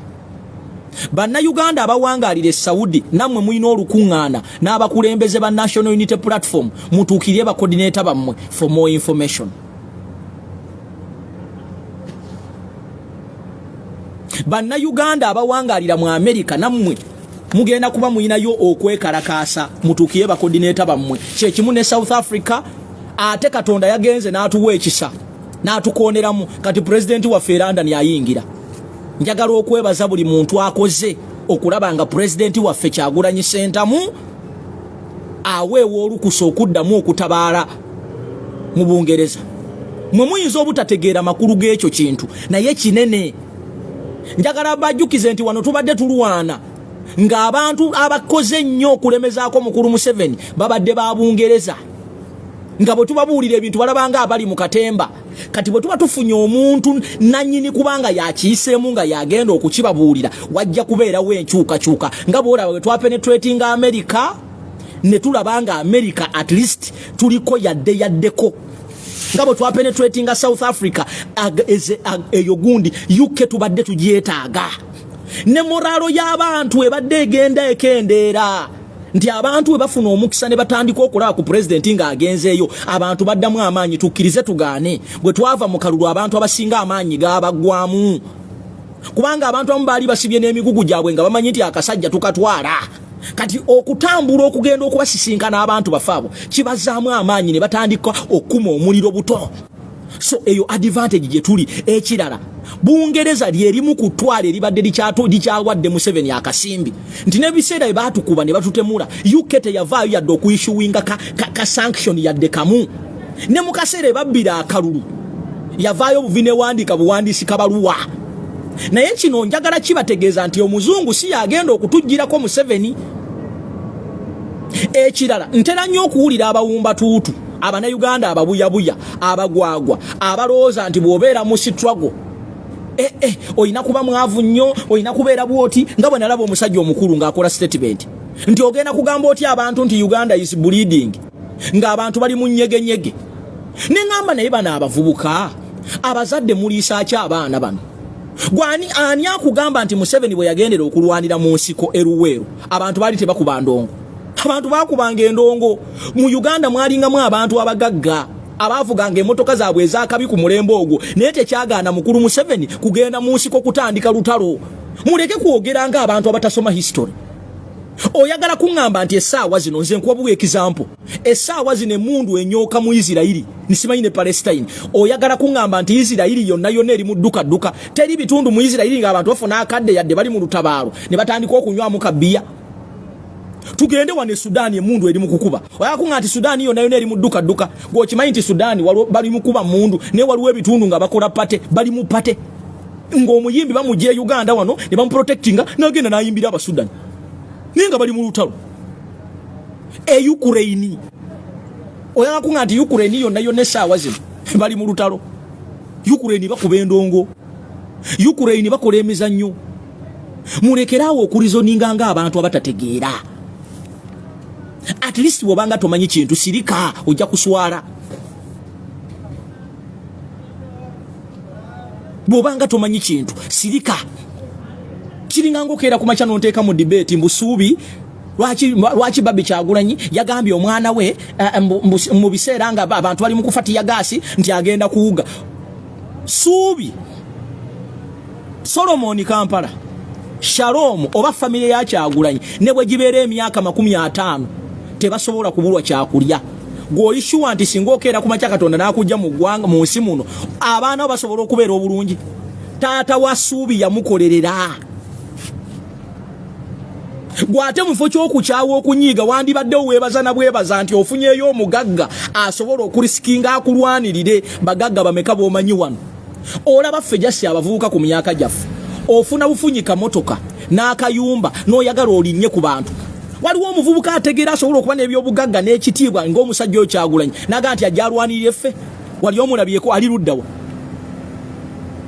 Bannayuganda abawangaalira e Saudi, nammwe mulina olukuŋŋaana n'abakulembeze ba National Unity Platform. Mutuukirye bakodineta bammwe for more information. Bannayuganda abawangaalira mu Amerika, nammwe mugenda kuba mulinayo okwekalakaasa, mutuukire bakodineta bammwe. Kyekimu ne South Africa. Ate Katonda yagenze n'atuwa ekisa n'atukooneramu, kati pulezidenti waffe e London ayingira. Njagala okwebaza buli muntu akoze okulaba nga pulezidenti waffe Kyagulanyi Sentamu aweewa olukusa okuddamu okutabaala mu Bungereza. Mwe muyinza obutategeera makulu g'ekyo kintu, naye kinene. Njagala bajjukize nti wano tubadde tulwana ng'abantu abakoze ennyo okulemezaako mukulu Museveni babadde ba Bungereza, nga bwe tubabuulira ebintu balabanga abali mu katemba. Kati bwe tuba tufunye omuntu nanyini, kubanga yakiyiseemu nga yagenda okukibabuulira, wajja kubeerawo enkyukakyuka. Nga bwolaba bwe twapenetratinga America ne tulaba nga America at least tuliko yadde yaddeko, nga bwe twapenetratinga South Africa, eyo gundi UK tubadde tugyetaaga. Ne moralo y'abantu ebadde egenda ekendeera, nti abantu bwe bafuna omukisa ne batandika okulaba ku pulezidenti ng'agenzeeyo, abantu baddamu amaanyi. Tukkirize tugaane, bwe twava mu kalulu abantu abasinga amaanyi gaabaggwamu, kubanga abantu abamu baali basibye n'emigugu gyabwe nga bamanyi nti akasajja tukatwala. Kati okutambula okugenda okubasisinkana abantu bafe abo kibazaamu amaanyi ne batandika okukuma omuliro buto. So eyo advantage gye tuli. Ekirala, Bungereza lyerimu ku ttwale eribadde likyawadde Museveni akasimbi, nti n'ebiseera bye baatukuba ne batutemula, UK teyavaayo yadde okuissuinga ka sanction yadde kamu. Ne mu kaseera ebabbira akalulu yavaayo buvi newandiika buwandiisi kabaluwa. Naye kino njagala kibategeeza nti omuzungu si yagenda okutugirako Museveni. Ekirala, ntera nnyo okuwulira abawumba tuutu, Abannayuganda ababuyabuya, abagwagwa, abalowooza nti bw'obeera mu struggle olina kuba mwavu nnyo, olina kubeera bwoti, nga bwe nalaba omusajja omukulu ng'akola statement nti ogenda kugamba otya abantu nti Uganda is bleeding ng'abantu bali mu nyegenyege. Ne ŋŋamba, naye bano abavubuka, abazadde muliisa ki abaana bano? Gwani ani akugamba nti Museveni bwe yagendera okulwanira mu nsiko eruweero abantu baali tebakuba ndongo? Abantu bakubanga endongo. Mu Uganda mwalingamu abantu abagagga abaavuganga emmotoka zaabwe ezakabi ku mulembe ogwo, naye tekyagaana mukulu Museveni kugenda mu nsiko kutandika lutalo. Muleke kwogera nga abantu abatasoma history. Oyagala kuŋŋamba nti essaawa zino, nze nkuwa buwa example, essaawa zino emundu enyooka mu Isirayiri nisimanyi ne Palestine, oyagala kuŋŋamba nti Isirayiri yonna yonna eri mu ddukadduka? Teri bitundu mu Isirayiri ng'abantu bafuna akadde yadde bali mu lutabaalo ne batandika okunywamu kabiya? Tugende wano e Sudaani, emundu eri mu kukuba. Oyagala kuŋŋamba nti Sudaani yonna yonna eri mu ddukadduka? Gweokimanyi nti Sudaani bali mu kuba mundu, naye waliwo ebitundu nga bakola party, bali mu party, ng'omuyimbi bamugja e Uganda wano ne bamuprotectinga n'agenda n'ayimbira Abasudani, naye nga bali mu lutalo. E Ukraine, oyagala kuŋŋamba nti Ukraine yonna yonna essaawa zino bali mu lutalo? Ukraine bakuba endongo, Ukraine bakola emizannyo. Mulekeraawo okureasoninga ng'abantu abatategeera. At least bw'obanga tomanyi kintu, sirika, ojja kuswala. Bw'obanga tomanyi kintu, sirika. Kiringa ngaokeera ku makya nonteeka mu debate mbu Suubi lwaki Barbie Kyagulanyi yagambye omwana we mu biseera nga abantu bali mu kufa tear gas nti agenda kuwuga. Suubi Solomoni Kampala Shalom oba famire ya Kyagulanyi ne bwe gibeera emyaka 50 tebasobola kubulwa kyakulya. Gw'oli sure nti singa okeera ku makya Katonda n'akujja mu ggwanga, mu nsi muno, abaana bo basobola okubeera obulungi? Taata wa Suubi yamukolerera. Gwate mu kifo ky'okukyawa, okunyiiga, wandibaddewo weebaza na bwebaza nti ofunyeeyo omugagga asobola okuriskinga akulwanirire. Bagagga bameka b'omanyi wano? Olaba ffe just abavubuka ku myaka gyaffe, ofuna bufunyi kamotoka n'akayumba n'oyagala olinnye ku bantu. Waliwo omuvubuka ategeera asobola okuba n'ebyobugagga n'ekitiibwa ng'omusajja oyo Kyagulanyi naga nti ajja alwanirire ffe? Wali omulabyeko? Ali luddawa?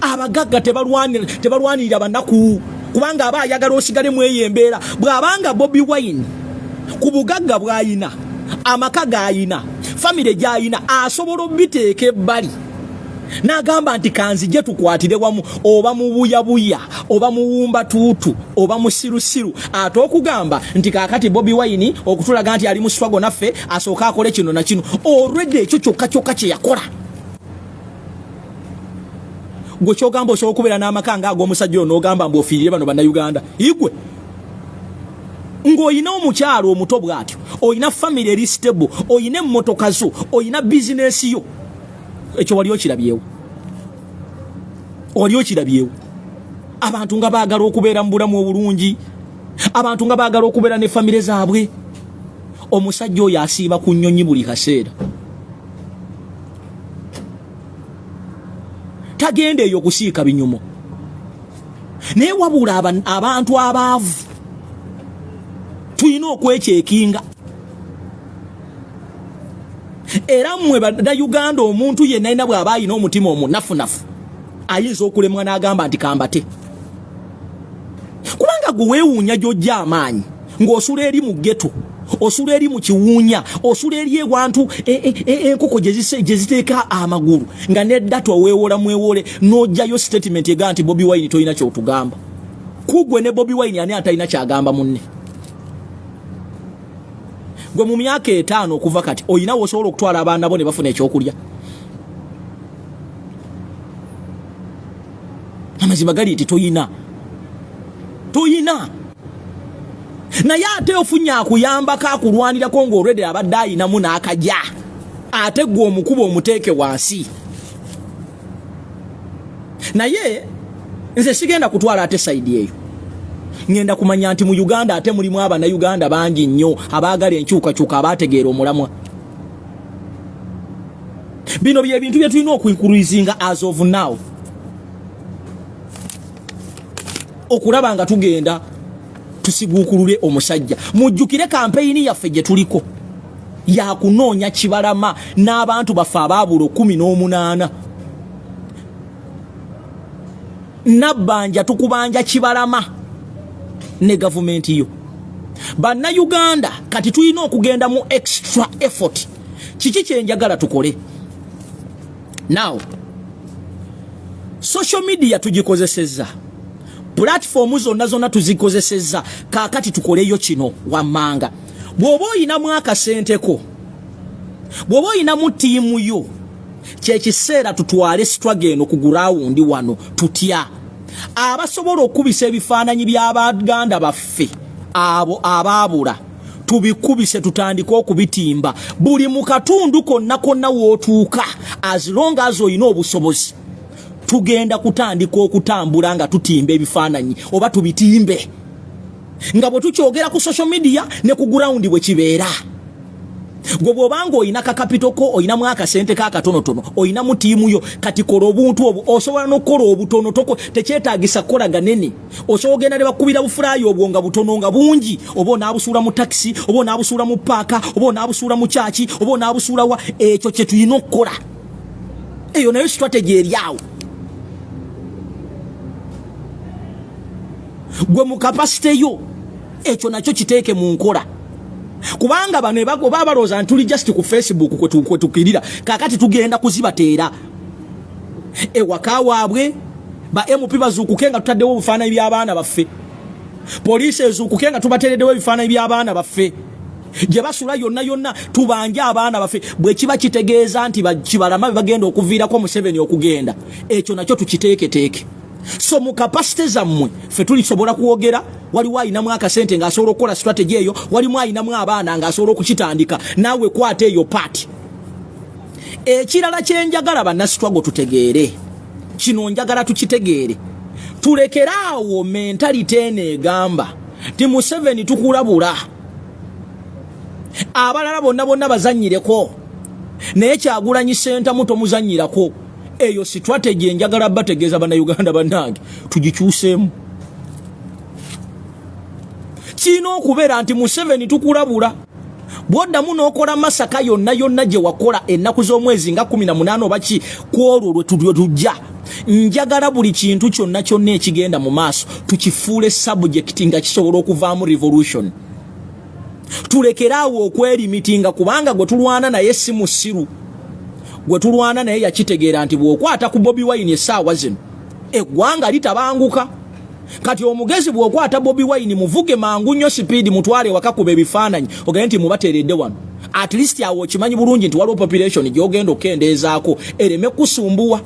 Abagagga tebalwanirira banaku, kubanga aba ayagala osigale mu eyo embeera. Bw'abanga Bobi Wine ku bugagga bw'ayina, amaka g'ayina, famire gy'ayina, asobola obiteeka ebbali n'agamba nti kanzije tukwatire wamu, oba mubuyabuya oba muwumba tuutu oba musirusiru, ate okugamba nti kaakati Bobi Wine okutulaga nti ali mu struggle naffe asooke akole kino na kino, olwedde ekyo kyokka kyokka kye yakola. Gwe kyogamba osobola okubeera n'amaka nga ag'omusajja oyo n'ogamba mbu ofiirire bano Bannayuganda? Igwe ng'olina omukyalo omuto bw'atyo, olina famire eri stable, olina emmotoka zo, olina bizinesi yo, ekyo wali okirabyewo? Wali okirabyewo abantu nga baagala okubeera mu bulamu obulungi, abantu nga baagala okubeera ne famire zaabwe? Omusajja oyo asiiba ku nnyonyi buli kaseera, tagenda eyo kusiika binyumo. Naye wabula abantu abaavu tulina okwecheckinga. Era mmwe Bannayuganda, omuntu yenna alina bw'aba alina omutima omunafunafu ayinza okulemwa n'agamba nti kambate, kubanga gwe weewuunya gy'ojja amaanyi ng'osula eri mu ghetto, osula eri mu kiwuunya, osula eri ewantu enkoko gye ziteeka amagulu, nga neddata oweewola mwewole, n'ojjayo statement ega nti Bobi Wine tolina kyotugamba. Kugwe ne Bobi Wine ani atalina kyagamba munne? Gwe mu myaka 5 okuva kati oyina wosobola okutwala abaana bo ne bafuna ekyokulya? Amazima gali nti toyina, toyina. Naye ate ofunye akuyambako, akulwanirako, ng'olwedde abadde ayinamu n'akaja, ate gwe omukuba omuteeke wansi. Naye nze sigenda kutwala ate side eyo. Ngenda kumanya nti mu Uganda ate mulimu Abannayuganda bangi nnyo abaagala enkyukakyuka, abategeera omulamwa. Bino bye bintu bye tulina okuincreasinga as of now, okulaba nga tugenda. Tusiguukulule omusajja. Mujjukire kampeyini yaffe gye tuliko yakunoonya Kibalama n'abantu baffe abaabula 18. Nabbanja tukubanja Kibalama ne gavumenti yo. Bannayuganda, kati tulina okugenda mu extra effort. Kiki kyenjagala tukole now? Social media tugikozesezza, platform zonna zonna tuzikozesezza. Kaakati tukoleyo kino wammanga. Bw'oba oyinamu akasenteko, bw'oba oyinamu ttiimu yo, kyekiseera tutwale struggle eno ku ground wano. Tutya abasobola okukubisa ebifaananyi by'abaganda baffe abo abaabula? Tubikubise, tutandike okubitimba buli mu katundu konna konna w'otuuka. As long as oyina obusobozi, tugenda kutandika okutambula nga tutimba ebifaananyi oba tubitimbe nga bwe tukyogera ku social media ne ku ground bwe kibeera. Gwe bw'obanga olina ka capital ko, olinamu akasente kakatonotono, olinamu ttiimu yo, kati kola obuntu obwo. Osobola n'okukola obutono, tekyetaagisa kukola ganene. Osobola ogenda ne bakubira bu flyer obwo nga butono nga bungi, oba onaabusuula mu takisi, oba onaabusuula mu paaka, oba onaabusuula mu kyaki, oba onaabusuula wa. Ekyo kye tulina okukola. Eyo nayo strategy eri awo. Gwe mu capacity yo, ekyo nakyo kiteeke mu nkola, kubanga bano oba balowooza nti tuli just ku Facebook kwe tukirira. Kakati tugenda kuzibateera ewaka waabwe. Ba MP bazuukuke nga tutaddewo obufaananyi by'abaana baffe. Poliisi ezuukuke nga tubateereddewo ebifaananyi by'abaana baffe gye basula yonna yonna. Tubanje abaana baffe. Bwe kiba kitegeeza nti Kibalama be bagenda okuviirako Museveni okugenda, ekyo nakyo tukiteeketeeke. So mu capacity zammwe, ffe tulisobola kwogera. Waliwo ayinamu akasente ng'asobola okukola strategy eyo, walimu ayinamu abaana ng'asobola okukitandika. Naawe kwata eyo part. Ekirala kyenjagala banna struggle tutegeere kino, njagala tukitegeere, tulekere awo mentality eno egamba nti Museveni tukulabula, abalala bonna bonna bazannyireko, naye Kyagulanyi Sentamu tomuzannyirako. Eyo strategy enjagala bategeeza Bannayuganda bannange, tugikyuseemu. Kirina okubeera nti Museveni tukulabula, bw'oddamu n'okola massacre yonna yonna gye wakola ennaku z'omwezi nga 18 oba ki ku olwo lwe tujja, njagala buli kintu kyonna kyonna ekigenda mu maaso tukifuule subject nga kisobola okuvaamu revolution. Tulekere awo okwerimitinga, kubanga gwe tulwana naye si musiru. Gwe tulwana naye yakitegeera nti bw'okwata ku Bobi Wine essaawa zino, eggwanga litabanguka. Kati omugezi, bw'okwata Bobi Wine, muvuge mangu nnyo speed, mutwale ewaka, kuba ebifaananyi, ogende nti mubateeredde wano. At least awo okimanyi bulungi nti waliwo population gy'ogenda okukendeezaako ereme kusumbuwa.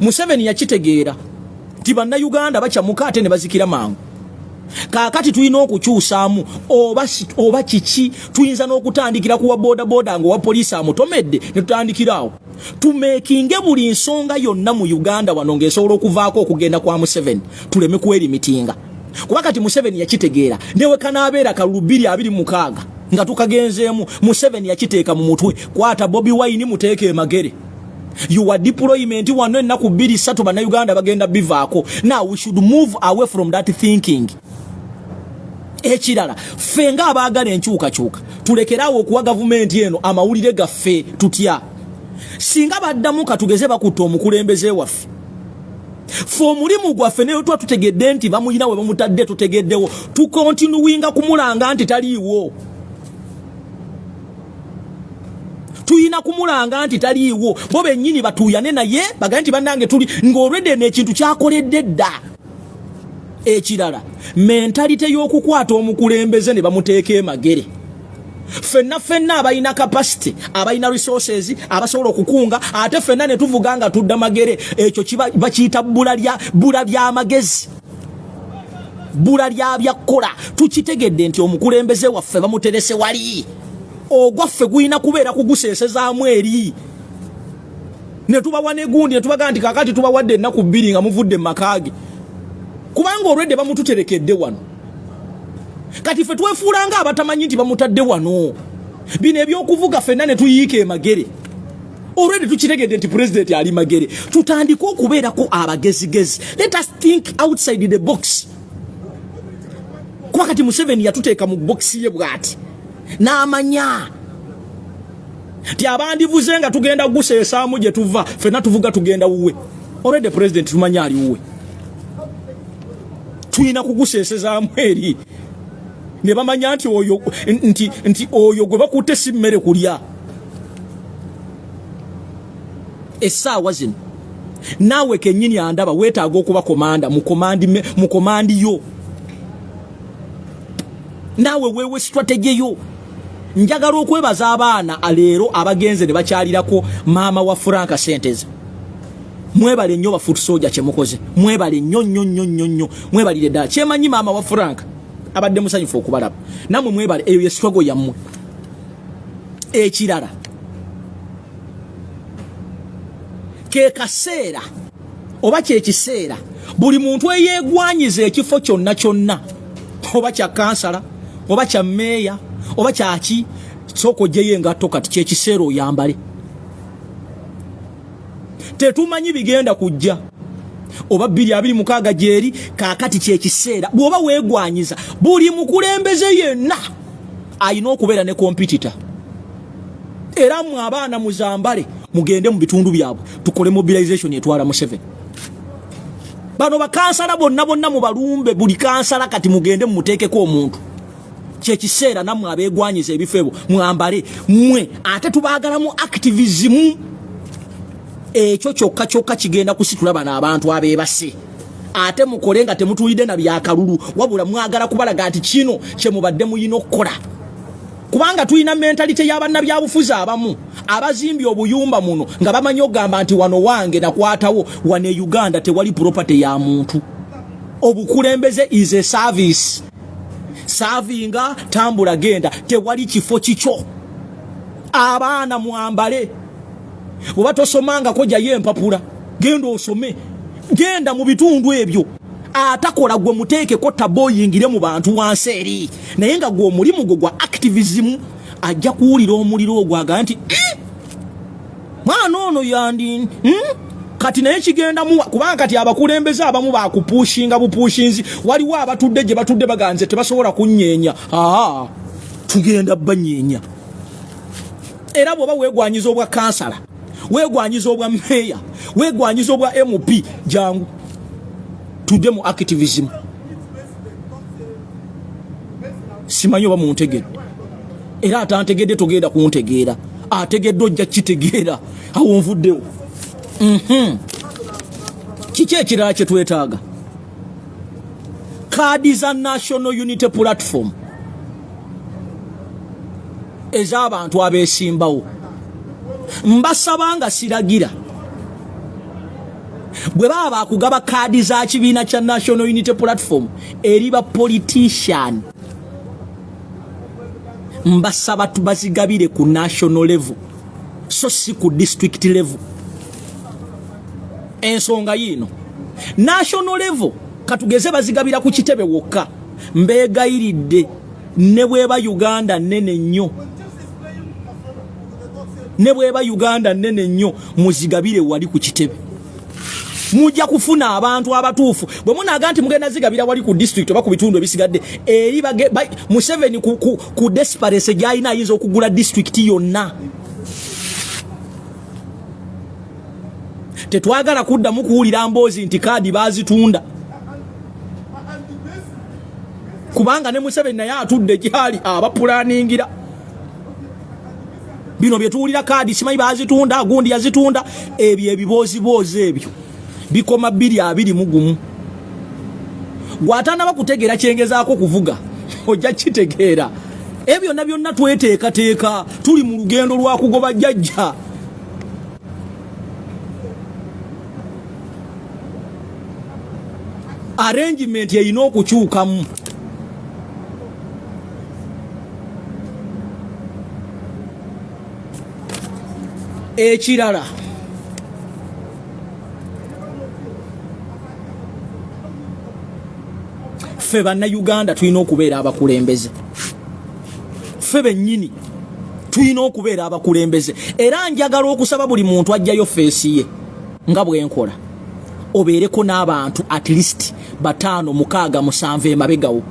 Museveni yakitegeera nti Bannayuganda bakyamuka ate ne bazikira mangu. Kaakati tulina okukyusaamu oba kiki. Tuyinza n'okutandikira kuwa bodaboda nga owa poliisi amutomedde, ne tutandikira awo, tumeekinge buli nsonga yonna mu Uganda wano ng'esobola okuvaako okugenda kwa Museveni. Tuleme kwerimitinga, kuba kati Museveni yakitegeera newe kanaabeera kalulu 2026 nga tukagenzeemu. Museveni yakiteeka mu mutwe, kwata Bobi Wine, muteeke emagere, your deployment wano ennaku 2, 3, Bannayuganda bagenda bivaako. Now we should move away from that thinking. Ekirala, ffe ng'abaagala enkyukakyuka, tulekeraawo okuwa gavumenti eno amawulire gaffe. Tutya singa baddamu, katugeze, bakutta omukulembeze waffe? Fe omulimu gwaffe, naye tuba tutegedde nti bamuyina we bamutadde, tutegeddewo, tukontinuwinga kumulanga nti taliiwo. Tuyina kumulanga nti taliiwo, bo bennyini batuuyane naye bagaye nti bannange tuli ng'olwedde eno ekintu kyakoledde dda. Ekirala, mentality y'okukwata omukulembeze ne bamuteeka emagere, ffenna ffenna abalina capacity, abalina resources, abasobola okukunga, ate ffenna ne tuvuga nga tudda Magere, ekyo bakiyita bbula ly'amagezi, bbula lya byakkola. Tukitegedde nti omukulembeze waffe bamuterese wali, ogwaffe gulina kubeera kuguseesezaamu eri ne tubawa negundi ne tubagaa nti kakati tubawadde ennaku 2 nga muvudde mu maka ge, kubanga olwedde bamututerekedde wano. Kati ffe twefuula nga abatamanyi nti bamutadde wano. Bino ebyokuvuga ffenna ne tuyiika emagere, olwedde tukitegedde nti pulezidenti ali Magere. Tutandike okubeerako abagezigezi. Let us think outside the box. Kuba kati Museveni yatuteeka mu bokisi ye bw'ati n'amanya nti abandivuze nga tugenda kuguseesaamu gye tuva, ffenna tuvuga tugenda wuwe. Already president tumanyi ali wuwe, tulina kuguseesezaamu eri ne bamanya nti oyo nti nti oyo gwe bakutte si mmere kulya. Essaawa zino naawe kennyini andaba weetaaga okuba komanda mu komandi yo, naawe weewe strategy yo. Njagala okwebaza abaana leero abagenze ne bakyalirako maama wa Frank Senteza. Mwebale nnyo ba foot soldier kyemukoze, mwebale nnyo nnyo nnyo nnyo nnyo, mwebalire ddala. Kyemanyi maama wa Frank abadde musanyufu okubalaba, nammwe mwebale, eyo ye struggle yammwe. Ekirala ke kaseera oba kyekiseera buli muntu eyeegwanyiza ekifo kyonna kyonna, oba kya kansala oba kya meeya oba kyaki, sooka ogyeyo engatto kati kyekiseera oyambale. Tetumanyi bigenda kujja oba 2026 gyeri, kaakati kyekiseera bw'oba weegwanyiza. Buli mukulembeze yenna alina okubeera ne kompyuta, era mwe abaana muzambale mugende mu bitundu byabwe tukole mobilization etwala Museveni. Bano bakansala bonna bonna mubalumbe, buli kansala kati mugende mumuteekeko omuntu. Kyekiseera nammwe abeegwanyiza ebifo ebyo mwambale mmwe, ate tubaagalamu activism. Ekyo kyokka kyokka kigenda kusitula bano abantu abeebase. Ate mukole nga temutuulidde na byakalulu, wabula mwagala kubalaga nti kino kye mubadde muyina okukola, kubanga tulina mentalite y'abannabyabufuzi abamu abazimbye obuyumba muno nga bamanyi okugamba nti wano wange nakwatawo. Wano e Uganda tewali property ya muntu. Obukulembeze is a service, savinga tambula genda, tewali kifo kikyo. Abaana mwambale, oba tosomangako jayo empapula, genda osome, genda mu bitundu ebyo. Atakola gwe muteekeko tabo oyingire mu bantu wansi eri, naye nga gwe omulimu gwo gwa activism, ajja kuwulira omuliro ogwo agamba nti mwana ono yandi Kati naye kigenda muwa, kubanga kati abakulembeze abamu bakupushinga bupushinzi. Waliwo abatudde gye batudde baganze tebasobola kunyeenya. Aa, tugenda banyeenya. Era bw'oba weegwanyiza obwa kansala, weegwanyiza obwa meeya, weegwanyiza obwa MP, jangu tudde mu activism. Simanyi oba muntegedde, era atantegedde togenda kuntegeera, ategedde ojja kitegeera. Awo nvuddewo. Kiki ekirala kye twetaaga? Kaadi za National Unity Platform ez'abantu abeesimbawo, mbasaba nga siragira, bwe baba bakugaba kaadi za kibiina kya National Unity Platform eri ba politician, mbasaba tubazigabire ku national level, so si ku district level. Ensonga yiino, national level katugeze bazigabira ku kitebe wokka, mbeegayiridde, ne bweba Uganda nnene nnyo, ne bweba Uganda nnene nnyo, muzigabire wali ku kitebe, mujja kufuna abantu abatuufu. Bwe munaaga nti mugenda zigabira wali ku district oba ku bitundu ebisigadde eri, Museveni ku desperate gy'alina ayinza okugula district yonna. Tetwagala kuddamu kuwulira mboozi nti kaadi baazitunda, kubanga ne Museveni naye atudde gyali abapulaningira bino bye tuwulira, kaadi simanyi baazitunda, gundi yazitunda. Ebyo ebibooziboozi ebyo bikoma 2021. Gwatanaba kutegeera kyengezaako kuvuga, ojja kitegeera. Ebyo byonna byonna tweteekateeka, tuli mu lugendo lwa kugoba jjajja. Arrangement erina okukyukamu. Ekirala, ffe Bannayuganda tulina okubeera abakulembeze, ffe bennyini tulina okubeera abakulembeze. Era njagala okusaba buli muntu ajjayo face ye nga bwenkola, obeereko n'abantu at least 5, 6, 7 emabegawo.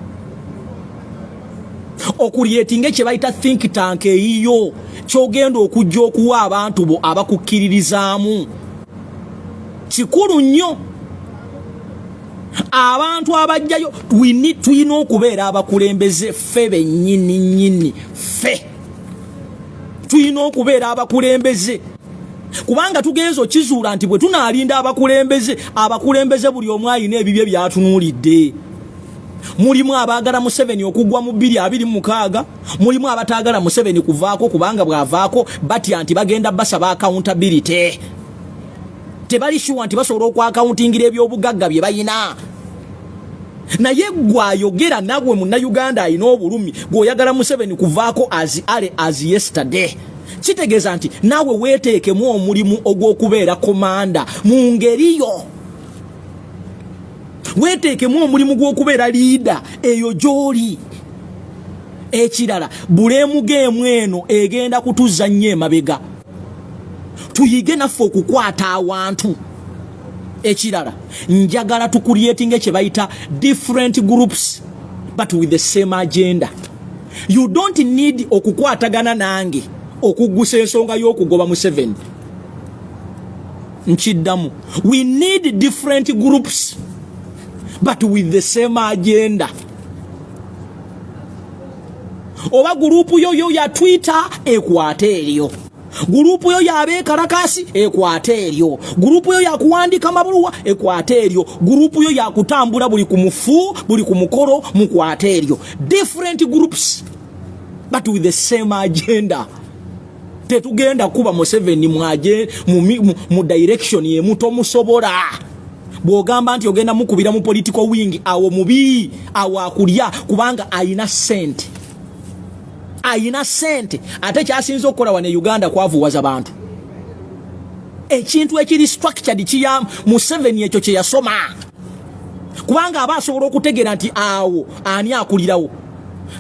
Okucreatinga kye bayita think tank eyiyo, kyogenda okujja okuwa abantu bo abakukkiririzaamu, kikulu nnyo. Abantu abajjayo, tulina okubeera abakulembeze ffe bennyini nnyini. Ffe tulina okubeera abakulembeze, kubanga tugenza okizuula nti bwe tunaalinda abakulembeze, abakulembeze buli omu alina ebibye byatunuulidde. Mulimu abaagala Museveni okugwa mu 2026, mulimu abataagala Museveni kuvaako, kubanga bw'avaako batya nti bagenda basaba accountability. Tebali sure nti basobola okwaccountingira ebyobugagga bye bayina. Naye gwe ayogera nagwe Munnayuganda alina obulumi, gweoyagala Museveni kuvaako as early as yesterday, kitegeeza nti naawe weeteekemu omulimu ogw'okubeera commander mu ngeri yo. Weeteekemu omulimu gw'okubeera leader eyo gy'oli. Ekirala, blame game eno egenda kutuzza nnyo emabega. Tuyige naffe okukwata awantu. Ekirala, njagala tucreatinge kye bayita different groups but with the same agenda. You don't need okukwatagana nange okuggusa ensonga y'okugoba Museveni. Nkiddamu, we need different groups but with the same agenda. Oba group yo yo ya Twitter, ekwate eryo. Group yo yabeekalakasi, ekwate eryo. Group yo yakuwandika mabaluwa, ekwate eryo. Group yo yakutambula buli ku mufu, buli ku mukolo, mukwate eryo. Different groups but with the same agenda. Tetugenda kuba Museveni mwaje mu direction yemu, tomusobola. Bw'ogamba nti ogenda mukubira mu political wing, awo mubi, awo akulya, kubanga ayina sente, ayina sente. Ate kyasinza okukola wano e Uganda kwavuwaza bantu. Ekintu ekiri structured kiya Museveni, ekyo kye yasoma, kubanga aba asobola okutegeera nti awo ani akulirawo,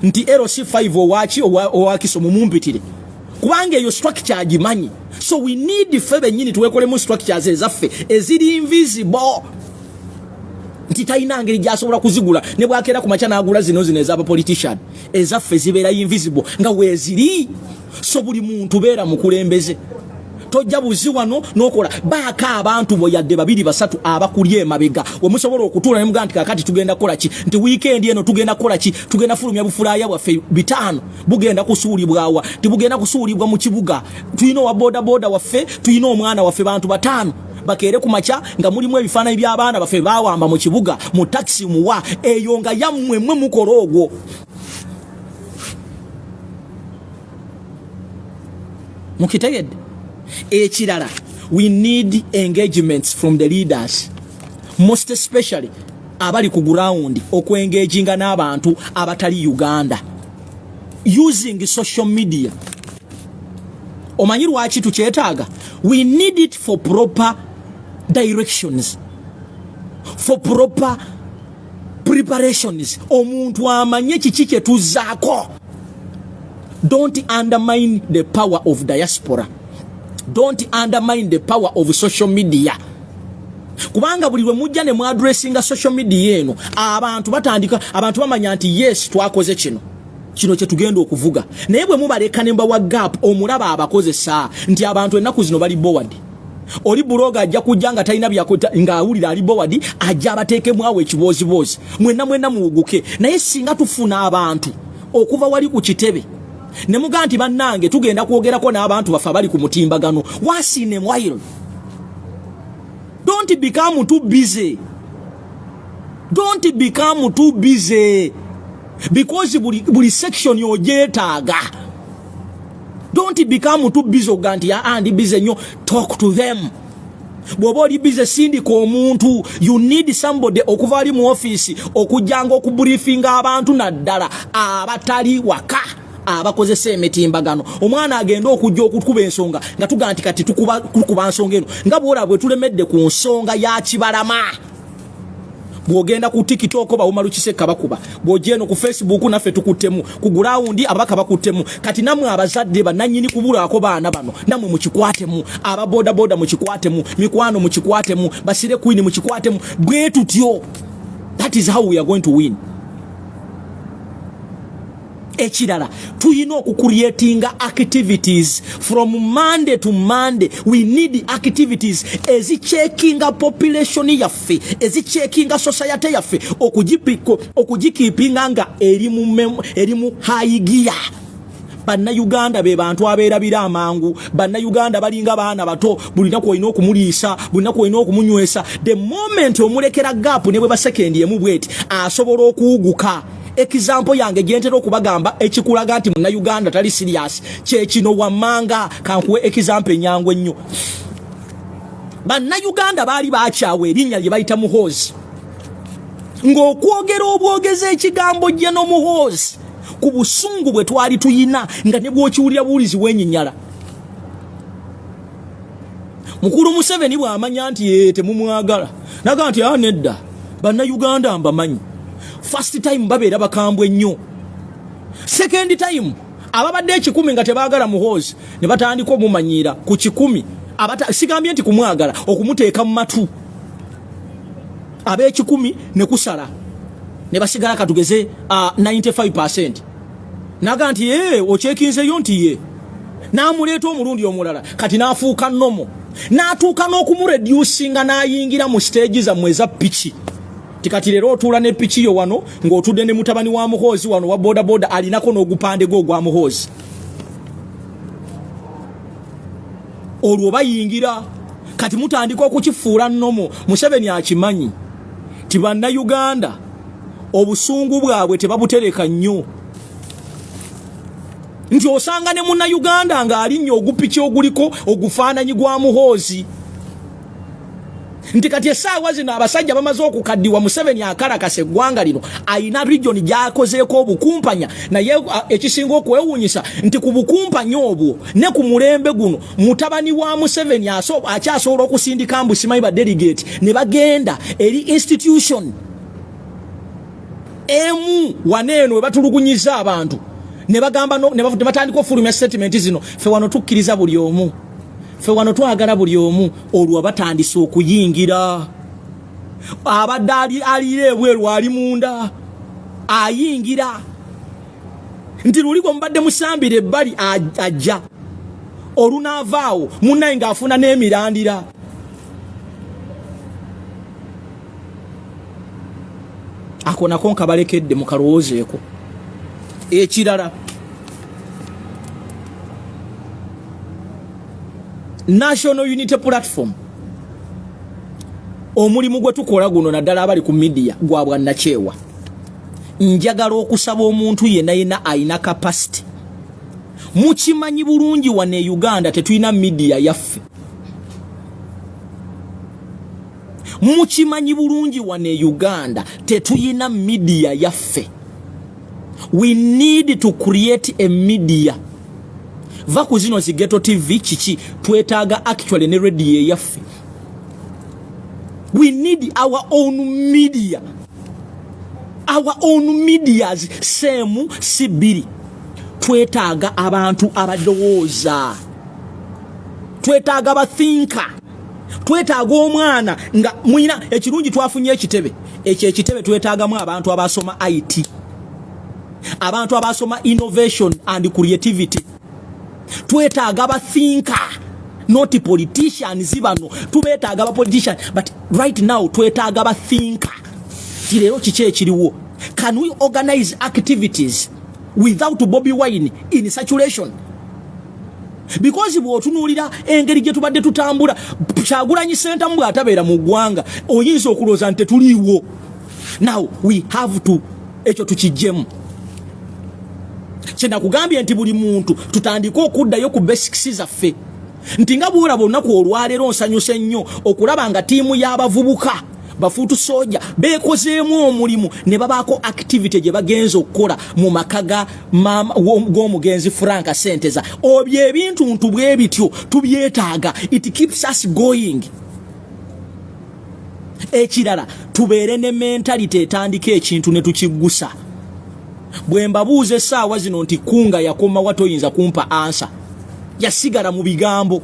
nti LC5 owaki owakiso mumumpitire, kubanga eyo structure agimanyi. So we need ffe bennyini twekolemu structures ezaffe eziri invisible, nti talina ngeri gyasobola kuzigula. Ne bwakeera ku makya n'agula zino zino ez'abapolitician, ezaffe zibeera invisible nga weeziri. So buli muntu beera mukulembeze, tojja buzi wano n'okola baako abantu bo, yadde babiri, basatu, abakuli emabega we musobola okutuula ne mugamba nti kakati tugenda kukola ki, nti wiikendi eno tugenda kukola ki, tugenda fulumya bufulaya bwaffe 500, bugenda kusuulibwawa, tibugenda kusuulibwa mu kibuga, tulina owa bodaboda waffe, tulina omwana waffe, bantu 5 bakeere ku makya nga mulimu ebifaananyi by'abaana baffe bawamba mu kibuga, mu takisi, muwa eyo nga yammwe mmwe mukola ogwo. Mukitegedde? Ekirala, we need engagements from the leaders, most especially abali ku ground, okwengaginga n'abantu abatali Uganda using social media. Omanyi lwaki tukyetaaga? We need it for proper directions, for proper preparations, omuntu amanye kiki kye tuzzaako. Don't undermine the power of diaspora, don't undermine the power of social media, kubanga buli lwe mujja ne muaddressinga social media eno, abantu batandika, abantu bamanya nti yes, twakoze kino, kino kye tugenda okuvuga. Naye bwe mubaleka ne mbawa gap, omulaba abakozesa nti abantu ennaku zino bali bored. Oli blogger ajja kujja nga talina byakuta, ng'awulira ali bored, ajja abateekemu awo ekibooziboozi, mwenna mwenna muwuguke. Naye singa tufuna abantu okuva wali ku kitebe ne mugaa nti bannange, tugenda kwogerako n'abantu baffe abali ku mutimbagano once in a while. Don't become too busy, don't become too busy, because buli section ogyetaaga. Don't become too busy oga nti aa, ndi busy nnyo. Talk to them. Bw'oba oli busy, sindika omuntu. You need somebody okuva ali mu ofiisi okujjanga okubriefinga abantu, naddala abatali waka abakozesa emitimbagano. Omwana agenda okujja okukuba ensonga nga tugaa nti kati tukuba nsonga eno, nga bwolaba bwe tulemedde ku nsonga ya Kibalama. Bw'ogenda ku TikTok, bawuma Lukisekka bakuba. Bw'ojja eno ku Facebook, naffe tukuttemu. Ku ground ababaka bakuttemu. Kati nammwe abazadde bannannyini kubulaako baana bano, nammwe mukikwatemu. Ababodaboda mukikwatemu, mikwano mukikwatemu, basire queen mukikwatemu. Bwe tutyo, that is how we are going to win. Ekirala, tulina okucreatinga activities from Monday to Monday. We need activities ezicheckinga population yaffe, ezicheckinga society yaffe, okugikeepinga nga eri mu high gear. Bannayuganda be bantu abeerabira amangu. Bannayuganda balinga baana bato, buli lunaku olina okumuliisa, buli lunaku olina okumunywesa. The moment omulekera gap, ne bwe ba sekendi emu bweti, asobola okuwuguka. Example yange gyentera okubagamba ekikulaga nti munnayuganda tali serious kyekino wammanga. Kankuwe example enyangu ennyo. Bannayuganda baali bakyawa erinnya lye bayita Muhoozi, ng'okwogera obwogeza ekigambo General Muhoozi, ku busungu bwe twali tuyina, nga ne bw'okiwulira buwulizi wenyinyala. Mukulu Museveni bw'amanya nti ye temumwagala, naga nti a nedda, bannayuganda mbamanyi. First time babeera bakambwe nnyo, second time ababadde 100 nga tebaagala Muhoozi ne batandika omumanyiira ku 100. Sigambye nti kumwagala, okumuteeka mu matu ab'ekikumi ne kusala ne basigala katugeze 95. Naga nti ye okyekinzeyo nti ye n'amuleeta omulundi omulala, kati n'afuuka normal, n'atuuka n'okumureducinga, n'ayingira mu stage zammwe eza piki. Ti kati leero otuula ne piki yo wano ng'otudde ne mutabani wa Muhoozi wano wa bodaboda, alinako n'ogupande gwe ogwa Muhoozi. Olwo bayingira, kati mutandika okukifuula normal. Museveni akimanyi ti bannayuganda obusungu bwabwe tebabutereka nnyo, nti osanga ne munnayuganda ng'alinnya ogupiki oguliko ogufaananyi gwa Muhoozi, nti kati essaawa zino abasajja bamaze okukaddiwa. Museveni akalakasa eggwanga lino, ayina region gy'akozeeko obukumpanya, naye ekisinga okwewuunyisa nti ku bukumpanya obwo ne ku mulembe guno, mutabani wa Museveni akyasobola okusindika mbu simanyi ba delegate ne bagenda eri institution emu waneeno we batulugunyiza abantu, ne bagamba ne batandika ofulumya statement zino: "Ffe wano tukkiriza buli omu, ffe wano twagala buli omu." Olwo batandise okuyingira, abadde aliira ebweru ali munda ayingira, nti luli gwe mubadde musambira ebbali ajja olunaavaawo munnaye ng'afuna n'emirandira. Ako nako nkabalekedde mukalowoozeeko. Ekirala, National Unity Platform, omulimu gwe tukola guno, naddala abali ku media, gwa bwannakyewa. Njagala okusaba omuntu yenna yenna ayina capacity. Mukimanyi bulungi wano e Uganda tetulina media yaffe. Mukimanyi bulungi wano e Uganda tetulina media yaffe. We need to create a media. Va ku zino zi ghetto TV kiki, twetaaga actually ne radio eyaffe. We need our own media, our own medias, semu si bbiri. Twetaaga abantu abalowooza, twetaaga bathinker, twetaaga omwana nga mwina ekirungi. Twafunye ekitebe ekyo, ekitebe twetaagamu abantu abasoma IT, abantu abasoma innovation and creativity. Twetaaga bathinker, not politicians. Bano tubeetaaga ba politician, but right now twetaaga bathinker. Ti leero kiki ekiriwo? Can we organize activities without Bobi Wine in circulation? Because bw'otunuulira engeri gye tubadde tutambula, Kyagulanyi Sentamu bw'atabeera mu ggwanga, oyinza okulowooza nti tetuliiwo. Now we have to, ekyo tukijjemu. Kyenakugambye nti buli muntu tutandike okuddayo ku basics zaffe, nti nga bwolaba olunaku olwaleero, nsanyuse nnyo okulaba nga ttiimu y'abavubuka bafuutu soja beekozeemu omulimu ne babaako activity gye bagenza okukola mu maka ga g'omugenzi Frank Senteza. Obyo ebintu ntu bwe bityo tubyetaaga, it keeps us going. Ekirala, tubeere ne mentality etandika ekintu ne tukiggusa. Bwe mbabuuza essaawa zino nti Kunga yakomawa, toyinza kumpa answer, yasigala mu bigambo.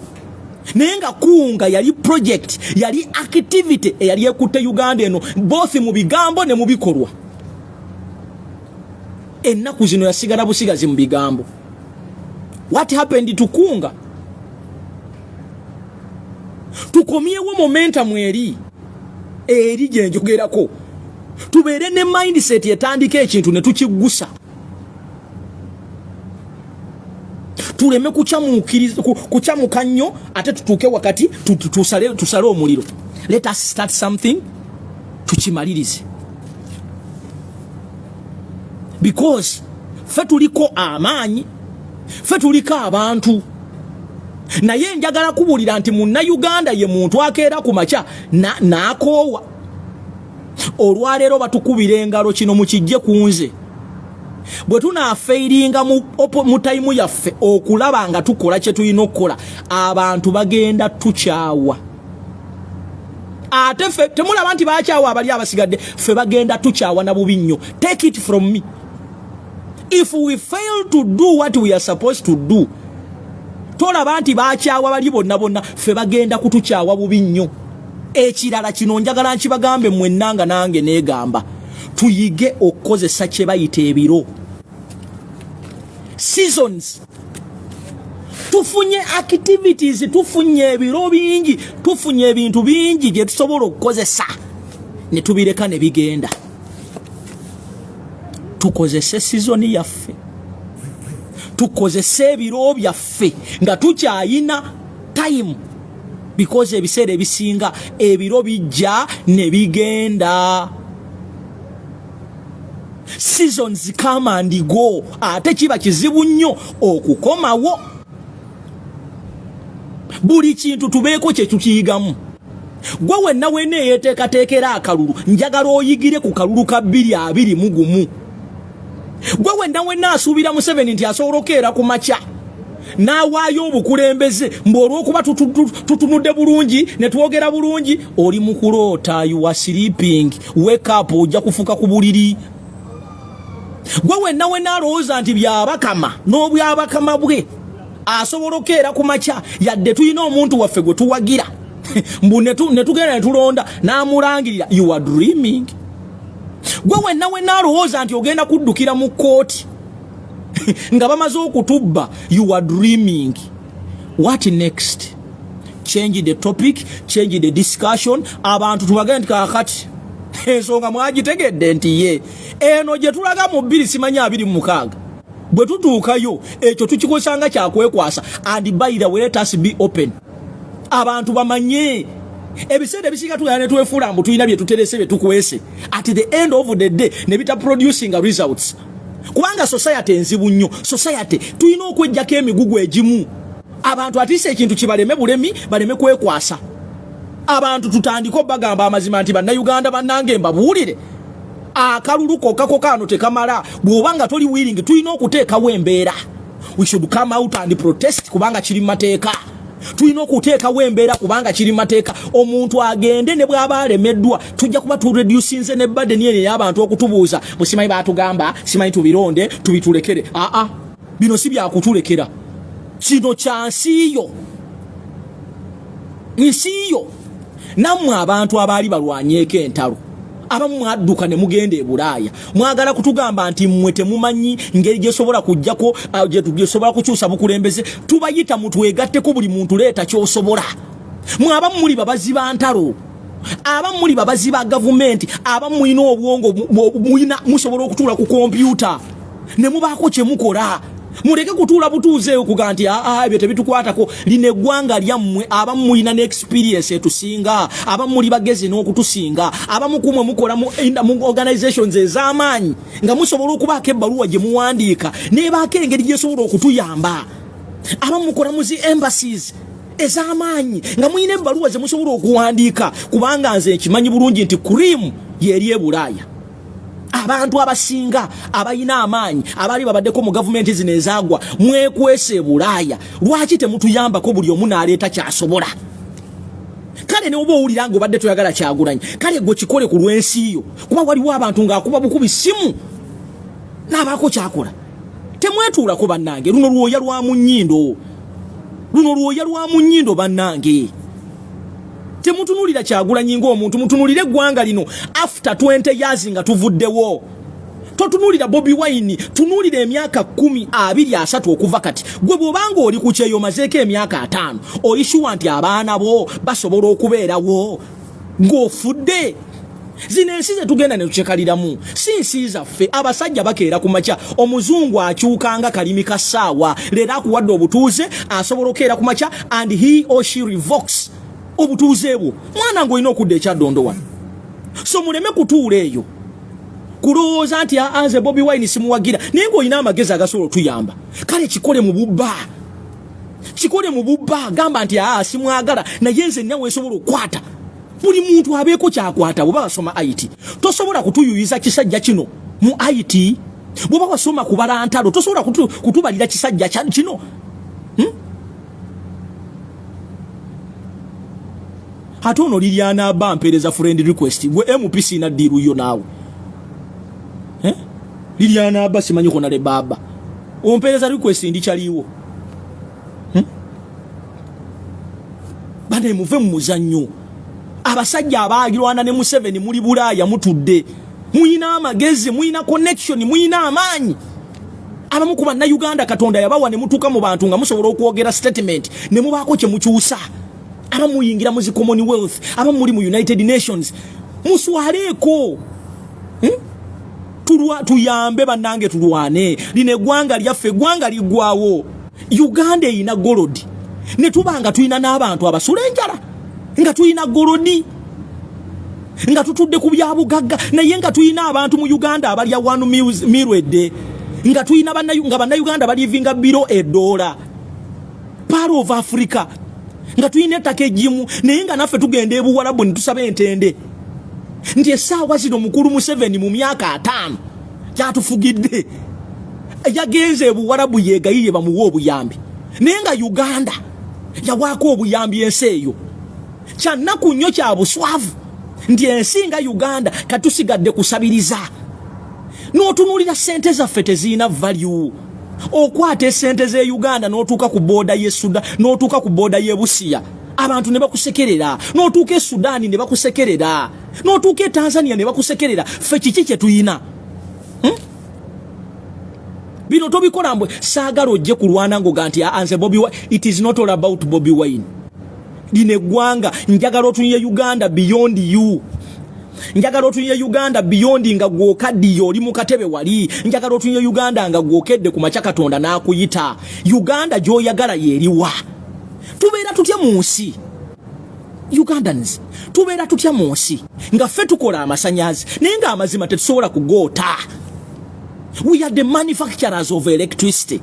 Naye nga Kunga yali project, yali activity eyali ekutte Uganda eno, both mu bigambo ne mu bikolwa. Ennaku zino yasigala busigazi mu bigambo. What happened to Kunga? Tukomyewo momentum eri eri gye njogerako, tubeere ne mindset etandika ekintu ne tukiggusa, tuleme kukyamuka nnyo ate tutuuke wakati tusale omuliro. Let us start something tukimalirize, because ffe tuliko amaanyi, ffe tuliko abantu. Naye njagala kubuulira nti munnayuganda ye muntu akeera ku makya n'akoowa. Olwaleero batukubira engalo, kino mukijje ku nze. Bwe tunaafeiringa mu tayimu yaffe okulaba nga tukola kye tulina okukola, abantu bagenda tukyawa. Ate ffe temulaba nti bakyawa abali abasigadde, ffe bagenda tukyawa na bubi nnyo. Take it from me, if we fail to do what we are supposed to do, tolaba nti bakyawa bali bonna bonna, ffe bagenda kutukyawa bubi nnyo. Ekirala kino njagala nkibagambe mwenna nga nange neegamba, tuyige okukozesa kye bayita ebiro, seasons. Tufunye activities, tufunye ebiro bingi, tufunye ebintu bingi bye tusobola okukozesa ne tubireka ne bigenda. Tukozese sizoni yaffe, tukozese ebiro byaffe nga tukyayina time, because ebiseera ebisinga ebiro bijja ne bigenda. Seasons come and go, ate kiba kizibu nnyo okukomawo. Buli kintu tubeeko kye tukiyigamu. Gwe wenna wenna eyeteekateekera akalulu, njagala oyigire ku kalulu ka 2021. Gwe wenna wenna asuubira Museveni nti asobola okeera ku makya n'awaayo obukulembeze, mbu olw'okuba tutunudde bulungi ne twogera bulungi, oli mu kuloota. You are sleeping, wake up, ojja kufuka ku buliri. Gwe wenna wenna alowooza nti byabakama n'obwabakama bwe asobola okeera ku makya, yadde tulina omuntu waffe gwe tuwagira, mbu ne tugenda ne tulonda n'amulangirira, you are dreaming. Gwe wenna wenna alowooza nti ogenda kuddukira mu kkooti nga bamaze okutubba, you are dreaming. What next? Change the topic, change the discussion. Abantu tubagende nti kakati ensonga mwagitegedde nti ye eno gye tulaga mu bbiri simanyi abiri mu mukaaga. Bwe tutuukayo ekyo tukikozesa kyakwekwasa. And by the way, let us be open, abantu bamanye ebiseera ebisinga tugenda ne twefuula mbu tulina bye tuterese bye tukwese, at the end of the day ne bita producing results, kubanga society enzibu nnyo. Society tulina okwejjako emigugu egimu, abantu atiisa ekintu kibaleme bulemi, baleme kwekwasa. Abantu tutandike obagamba amazima nti bannayuganda bannange, mbabuulire, akalulu kokka kokka tekamala. Bw'oba nga toli willing, tulina okuteekawo embeera. We should come out and protest kubanga kiri mu mateeka. Tulina okuteekawo embeera kubanga kiri mu mateeka. Omuntu agende ne bw'aba alemeddwa, tujja kuba tureducinze ne burden eno ey'abantu okutubuuza, musimanyi baatugamba simanyi tubironde tubitulekere. Aa, bino si byakutulekera, kino kya nsi yo, nsi yo. Nammwe abantu abaali balwanyeeko entalo, abamu mwadduka ne mugenda e Bulaaya, mwagala kutugamba nti mmwe temumanyi ngeri gyesobola kujjako, gyesobola kukyusa bukulembeze? Tubayita mutwegatteko, buli muntu leeta kyosobola. Mwe abamu muli babazi ba ntalo, abamu muli babazi ba gavumenti, abamu mulina obwongo, mulina musobola okutuula ku kompyuta ne mubaako kye mukola. Muleke kutuula butuuze okuga nti aa, ebyo tebitukwatako, lino eggwanga lyammwe. Abamu mulina ne experience etusinga, abamu muli bagezi n'okutusinga, abamu kumwe mukola mu organizations ez'amaanyi nga musobola okubaako ebbaluwa gye muwandiika nebaako engeri gyesobola okutuyamba. Abamu mukola mu zi embassies ez'amaanyi nga mulina ebbaluwa ze musobola okuwandiika, kubanga nze nkimanyi bulungi nti cream yeri e Bulaaya. Abantu abasinga abalina amaanyi abaali babaddeko mu gavumenti zino ezaagwa mwekwesa e Bulaaya. Lwaki temutuyambako, buli omu n'aleeta kyasobola? Kale ne oba owulira nga obadde toyagala Kyagulanyi, kale gwe kikole ku lw'ensi yo, kuba waliwo abantu ng'akuba bukubi simu n'abaako kyakola. Temwetuulako bannange, luno lwoya lwa mu nnyindo, luno lwoya lwa mu nnyindo bannange. Temutunulira Kyagulanyi ng'omuntu, mutunulire eggwanga lino after 20 years nga tuvuddewo. Totunuulira Bobi Wine, tunuulira emyaka 10, 20, 30 okuva kati. Gwe bw'obanga oli ku kyeyo omazeeko emyaka 50, oli sure nti abaana bo basobola okubeerawo ng'ofudde? Zino ensi ze tugenda ne tukyekaliramu si nsi zaffe. Abasajja bakeera ku makya, omuzungu akyuka nga kalimi ka ssaawa. Leero akuwadde obutuuze, asobola okukeera ku makya and he or she revokes obutuuze bwo. Mwana ng'olina okudda ekyaddondo wano. So muleme kutuula eyo kulowooza nti aa nze Bobi Wine simuwagira, naye ng'olina amagezi agasobola otuyamba. Kale kikole mu bubba, kikole mu bubba. Gamba nti aa simwagala, naye nze nna wensobola okukwata. Buli muntu abeeko kyakwata. Bw'oba wasoma IT, tosobola kutuyuyiza kisajja kino mu IT. Bw'oba wasoma kubala ntalo, tosobola kutubalira kisajja kino. Ate ono Liliana aba mpeereza friend request. Gwe MP, siina deal yo naawe, eh? Liliana aba simanyi konale baaba ompeereza request, ndi kyaliwo. Bane, muve mu muzannyo. Abasajja abalwana ne Museveni muli Bulaaya mutudde, muyina amagezi, muyina connection, muyina amaanyi. Abamu ku Bannayuganda Katonda yabawa ne mutuuka mu bantu nga musobola okwogera statement ne mubaako kye mukyusa. Abamu muyingira mu zi Commonwealth, abamu muli mu United Nations. Muswaleeko, Tuyambe bannange, tulwane lino eggwanga lyaffe. Eggwanga liggwawo. Uganda erina gold ne tuba nga tulina n'abantu abasula enjala, nga tulina gold, nga tutudde ku byabugagga, naye nga tulina abantu mu Uganda abalya one meal a day, nga tulina nga Bannayuganda balivinga below a dollar part of Africa, nga tulina ettaka eggimu, naye nga naffe tugenda ebuwalabu ne tusaba entende. Nti essaawa zino mukulu Museveni mu myaka 50 kyatufugidde yagenze ebuwalabu yeegayirye bamuwe obuyambi, naye nga Uganda yawaako obuyambi ensi eyo. Kyannaku nnyo, kya buswavu nti ensi nga Uganda katusigadde kusabiriza. N'otunuulira ssente zaffe teziina value. Okwata esente z'e Uganda n'otuuka ku border y'e Sudan, n'otuuka ku border y'e Busiya, abantu ne bakusekerera, n'otuuka e Sudaani ne bakusekerera, n'otuuka e Tanzania ne bakusekerera. Ffe kiki kye tuyina, Bino tobikola mbwe saagala ojje kulwana ngoga nti nze Bobi. It is not all about Bobi Wine. Lino eggwanga njagala otunye Uganda beyond you. Njagala otunye Uganda beyond nga gwokaddiye oli mu katebe wali. Njagala otunye Uganda nga gwokedde ku makya Katonda n'akuyita. Uganda gy'oyagala yeeriwa? Tubeera tutya mu nsi, Ugandans? Tubeera tutya mu nsi nga ffe tukola amasanyazi naye ng'amazima tetusobola kugoota? We are the manufacturers of electricity,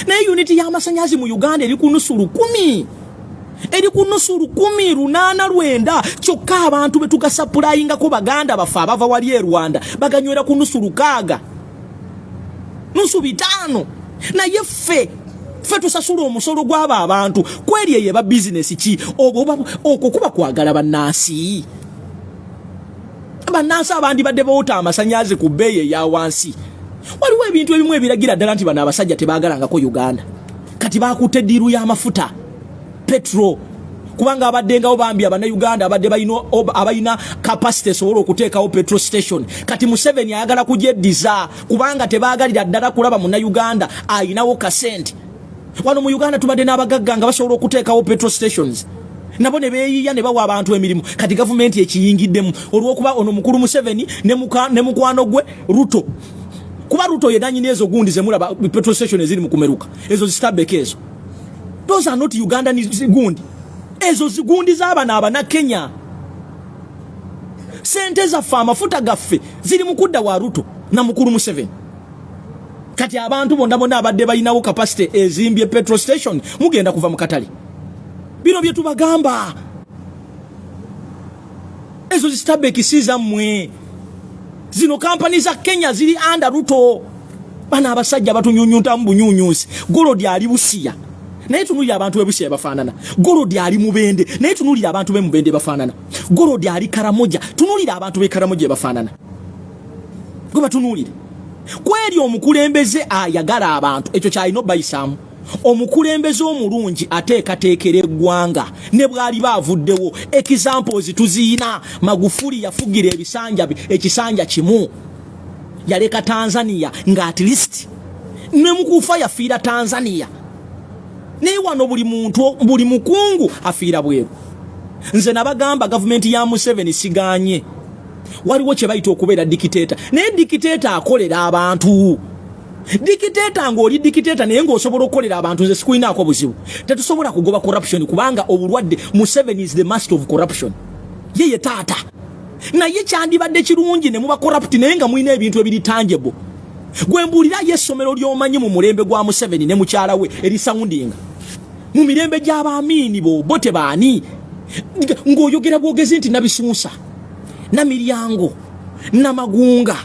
naye unit y'amasanyazi mu Uganda eri ku nusu lukumi, eri ku nusu lukumi lunaana lwenda. Kyokka abantu be tugasappulayingako, baganda baffe abava wali e Rwanda, baganywera ku nusu lukaaga, nusu bitaano. Naye ffe tusasula omusolo gw'abo abantu. Kweri eyo eba bizinesi ki? Okwo kuba kwagala bannansi? Bannansi abandi badde boota amasanyazi ku bbeeyi eya wansi. Waliwo ebintu ebimu ebiragira ddala nti bano abasajja tebaagalangako Uganda. Kati bakutte deal y'amafuta, petrol, kubanga abaddengawo bambi Abannayuganda abadde abalina capacity esobola okuteekawo petrol station. Kati Museveni ayagala kugyeddiza kubanga tebaagalira ddala kulaba Munnayuganda ayinawo kasente. Wano mu Uganda tubadde n'abagagga nga basobola okuteekawo petrol stations, nabo ne beeyiya ne bawa abantu emirimu. Kati gavumenti ekiyingiddemu olw'okuba ono mukulu Museveni ne mukwano gwe Ruto, kuba Ruto ye nanyini ezo gundi zemulaba, petrol station eziri mu kumeruka ezo, ziStarbeck ezo. Those are not Ugandan gundi, ezo zigundi z'abano abana Kenya. Sente zaffe, amafuta gaffe ziri mu kudda wa Ruto na mukulu Museveni. Kati abantu bonna bonna abadde balinawo capacity ezimbye petrol station mugenda kuva mu katale. Bino bye tubagamba, ezo ziStarbeck si zammwe, zino kampani za Kenya ziri under Ruto. Bano abasajja batunyunyuntamu bunyunyusi. Gold ali Busiya, naye tunulira abantu bebusiya bafaanana. Gold ali Mubende, naye tunulira abantu bemubende bafaanana. Gold ali Karamoja, tunulira abantu be Karamoja bafaanana. Gwe batunuulire kweri omukulembeze ayagala abantu, ekyo kyalina obayisaamu. Omukulembeze omulungi ateekateekera eggwanga ne bw'aliba avuddewo. Examples tuziina. Magufuli yafugira ebisanja, ekisanja kimu. Yaleka Tanzania nga at least ne mukufa yafiira Tanzania. Naye wano buli muntu, buli mukungu afiira bweru. Nze nabagamba gavumenti ya Museveni siganye, waliwo kye bayita okubeera dikiteeta, naye dikiteeta akolera abantu. Dikiteeta ng'oli dikiteeta naye ng'osobola okukolera abantu, nze sikulinaako buzibu. Tetusobola kugoba corruption kubanga obulwadde, Museveni is the master of corruption, ye ye taata. Naye kyandibadde kirungi ne muba corrupt naye nga mulina ebintu ebiri tangible. Gwe mbuulirayo essomero ly'omanyi mu mulembe gwa Museveni ne mukyala we erisoundinga mu mirembe gy'abaamiini bobo tebaani, ng'oyogera bwogezi nti Nabisunsa, Namiryango, Namagunga,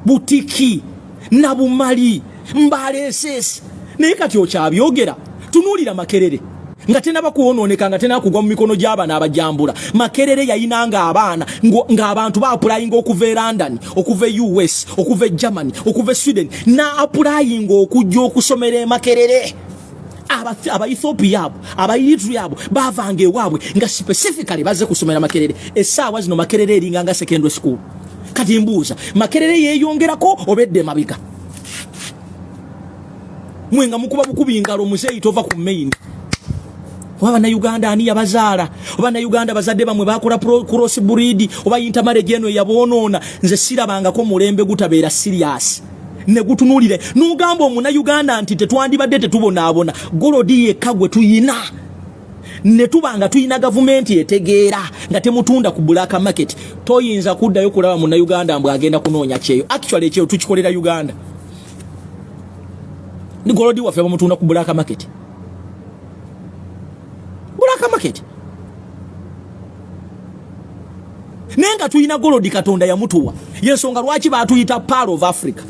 Butiki, Nabumali, Mbaleeseesi. Naye kati okyabyogera. Tunuulira Makerere nga tenaba kwonooneka, nga tenaba kugwa mu mikono gy'abana abajambula. Makerere yayinanga abaana ng'abantu baapplyinga okuva e London, okuva e US, okuva e Germany, okuva e Sweden, n'applyinga okujja okusomera e Makerere. Abaethiopia abo, Abaeritrea abo bavanga ewaabwe nga specifically bazze kusomera Makerere. Essaawa zino Makerere eringa nga secondary school. Kati mbuuza, Makerere yeeyongerako oba edda emabega? Mwe nga mukuba bukubi ngalo, muzeeyi tova ku main. Oba Bannayuganda ani yabazaala? Oba Bannayuganda bazadde bamwe bakola cross breed oba intermarriage eno eyaboonoona? Nze sirabangako mulembe gutabeera serious ne gutunuulire n'ogamba Omunnayuganda nti tetwandibadde tetubonaabona. Gold yekka gwe tuyina, ne tuba nga tuyina gavumenti etegeera nga temutunda ku black market, toyinza kuddayo kulaba Munnayuganda mbw agenda kunoonya kyeyo. Actually ekyeyo tukikolera Uganda. Ni gold waffe bamutunda ku black market, black market, naye nga tulina gold. Katonda yamutuwa, yensonga lwaki batuyita Pearl of Africa,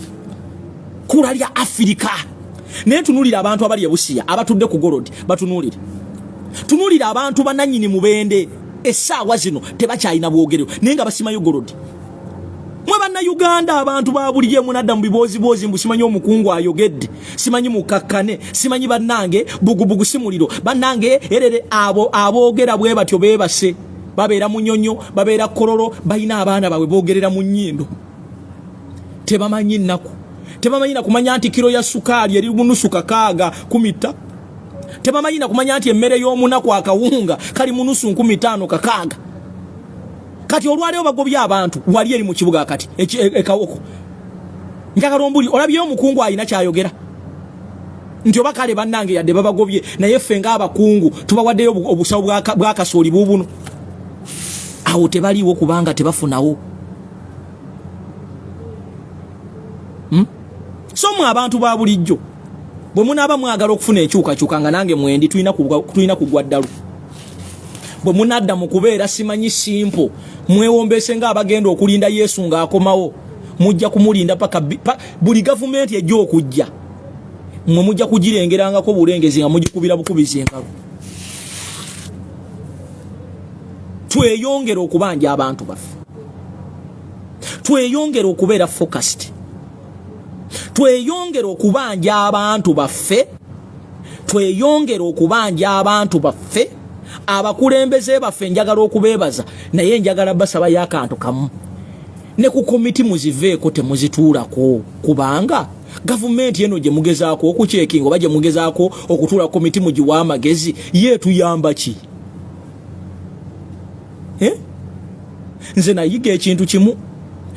kula lya Afirika. Naye tunulira abantu abali ebusiya abatudde ku gold, batunuulire. Tunulira abantu bananyini mubende, essaawa zino tebakyalina bwogerero naye nga basimayo gold. Mwe Bannayuganda, abantu ba bulijjo, munadda mu bibooziboozi mbu simanyi omukungu ayogedde, simanyi mukakkane, simanyi bannange bugubugu si muliro, bannange erere. Abo aboogera bwe batyo beebase, babeera Munyonyo, babeera Kololo, balina abaana baabwe boogerera mu nnyindo. Tebamanyi nnaku, tebamanyi nakumanya nti kiro ya sukaali eri mu nusu kakaaga kumita. Tebamanyi nakumanya nti emmere y'omunaku akawunga kali mu nusu 5,000 kakaaga. Kati olwaleero bagobye abantu wali eri mu kibuga kati ekawoko. Njagala ombuli, olabyeyo omukungu alina kyayogera nti oba kale bannange yadde babagobye, naye ffe ng'abakungu tubawaddeyo obusawo bwakasooli buubuno? Awo tebaliiwo kubanga tebafunawo. So mwe abantu ba bulijjo, bwe munaaba mwagala okufuna enkyukakyuka, nga nange mwendi, tulina kugwa ddalu. Bwe munadda mu kubeera simanyi simple, mwewombeese ng'abagenda okulinda Yesu ng'akomawo, mujja kumulinda paka buli gavumenti ejja okujja mwe mujja kugirengerangako bulengezi nga mugikubira bukubizi engalo. Tweyongere okubanja abantu baffe, tweyongere okubeera focused, tweyongere okubanja abantu baffe, tweyongere okubanja abantu baffe. Abakulembeze baffe njagala okubeebaza, naye njagala basabayo akantu kamu: ne ku komiti muziveeko, temuzituulako, kubanga gavumenti eno gye mugezaako okucheckinga oba gye mugezaako okutuula komiti mugiwa amagezi, ye tuyamba ki? Eh? Nze nayiga ekintu kimu: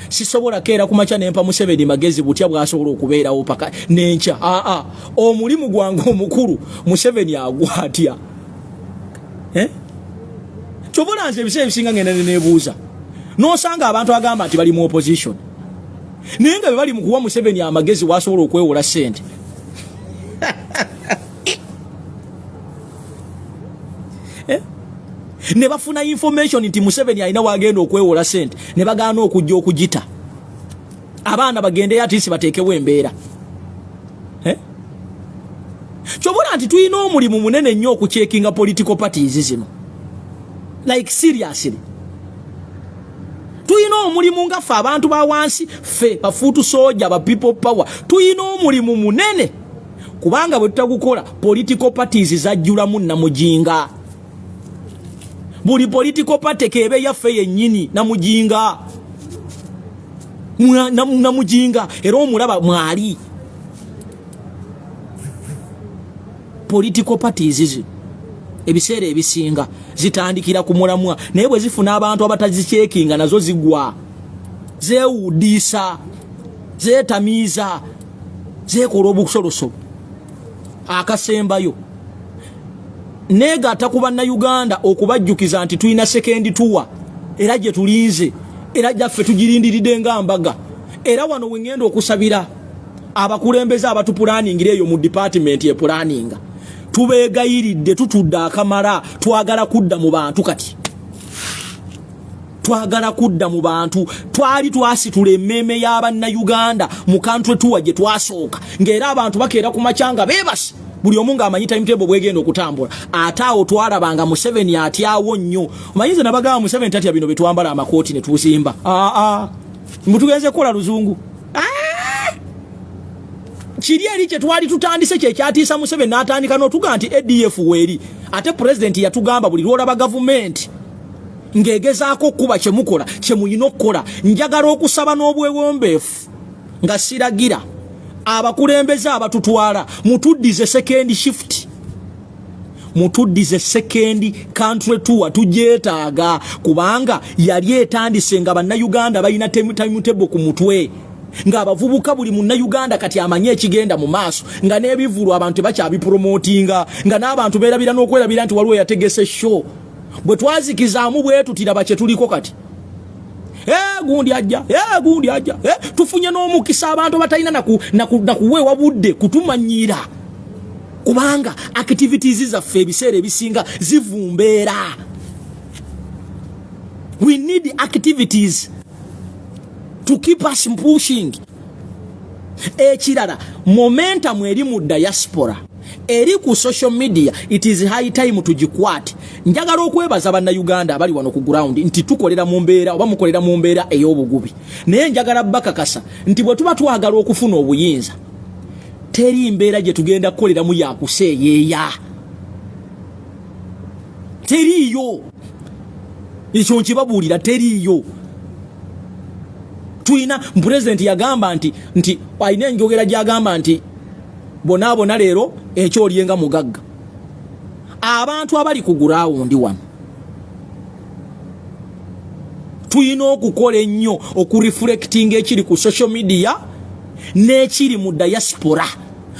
sisobola keera ku makya nempa Museveni magezi butya bwasobola okubeerawo paka nenkya. Aa, omulimu gwange omukulu Museveni agwa atya? Eh? Kyobola nze ebiseera ebisinga ngenda nenebuuza, nosanga abantu agamba nti bali mu opposition naye nga be bali mu kuwa Museveni amagezi wasobola okwewola sente. Eh? Ne bafuna information nti Museveni alina wagenda okwewola sente, ne bagaana okujja okugita abaana bagendeyo atisi bateekewo embeera. Eh? Kyobola nti tulina omulimu munene nnyo okucheckinga political parties zino, like seriously, tulina omulimu nga ffe abantu ba wansi, ffe bafoot soldier ba People Power, tulina omulimu munene, kubanga bwe tutagukola political parties zajjulamu namujinga. Buli political party kebe yaffe yennyini namujinga. Namujinga era omulaba mwali political parties zino ebiseera ebisinga zitandikira ku mulamwa, naye bwe zifuna abantu abatazikyekinga nazo zigwa, zeewuudiisa, zeetamiiza, zeekola obusolosolo. Akasembayo, neegatta ku Bannayuganda okubajjukiza nti tulina second tour, era gye tulinze, era gyaffe tugirindiridde nga mbaga. Era wano we ŋŋenda okusabira abakulembeze abatupulaningira eyo mu department epulaninga, tubeegayiridde, tutudde akamala, twagala kudda mu bantu. Kati twagala kudda mu bantu. Twali twasitula emmeeme y'Abannayuganda mu country tour gye twasooka, ng'era abantu bakeera ku makya nga beebase, buli omu ng'amanyi timetable bwegenda okutambula. Ate awo twalabanga Museveni atyawo nnyo. Omanyi nze nabagamba, Museveni tatya bino betwambala amakooti ne tuzimba. Aa, mbu tugenze kukola luzungu. Ah! Kiri eri kye twali tutandise kyekyatiisa Museveni, n'atandika n'otugaa nti ADF weeri. Ate Pulezidenti yatugamba, buli lwolaba gavumenti ng'egezaako okkuba kyemukola, kyemuyina okukola. Njagala okusaba n'obwewombeefu nga siragira abakulembeze abatutwala, mutuddize second shift, mutuddize second country tour, tugyetaaga, kubanga yali etandise nga Bannayuganda balina timetable ku mutwe, ng'abavubuka, buli Munnayuganda kati amanye ekigenda mu maaso, nga n'ebivulu abantu tebakyabipromotinga, nga n'abantu beerabira n'okwerabira nti waliwo yategese show. Bwe twazikizaamu bwe tutiraba kye tuliko kati. Eh, gundi ajja, eh, gundi ajja, eh, tufunye n'omukisa abantu abatalina nakuweewa budde kutumanyiira, kubanga activities zaffe ebiseera ebisinga zivumbeera. We need activities to keep us pushing. Ekirala, momentum eri mu diaspora, eri ku social media, it is high time tugikwate. Njagala okwebaza Bannayuganda abali wano ku ground nti tukolera mu mbeera oba mukolera mu mbeera ey'obugubi, naye njagala bakakasa nti bwe tuba twagala okufuna obuyinza, teri mbeera gye tugenda kukoleramu yakuseeyeeya, teriiyo. Ekyo nkibabuulira, teriiyo. Tulina pulezidenti yagamba nti alina enjogera gyagamba nti bonaabona leero ekyolyenga mugagga. Abantu abali ku ground wano tulina okukola ennyo okureflectinga ekiri ku social media n'ekiri mu diaspora,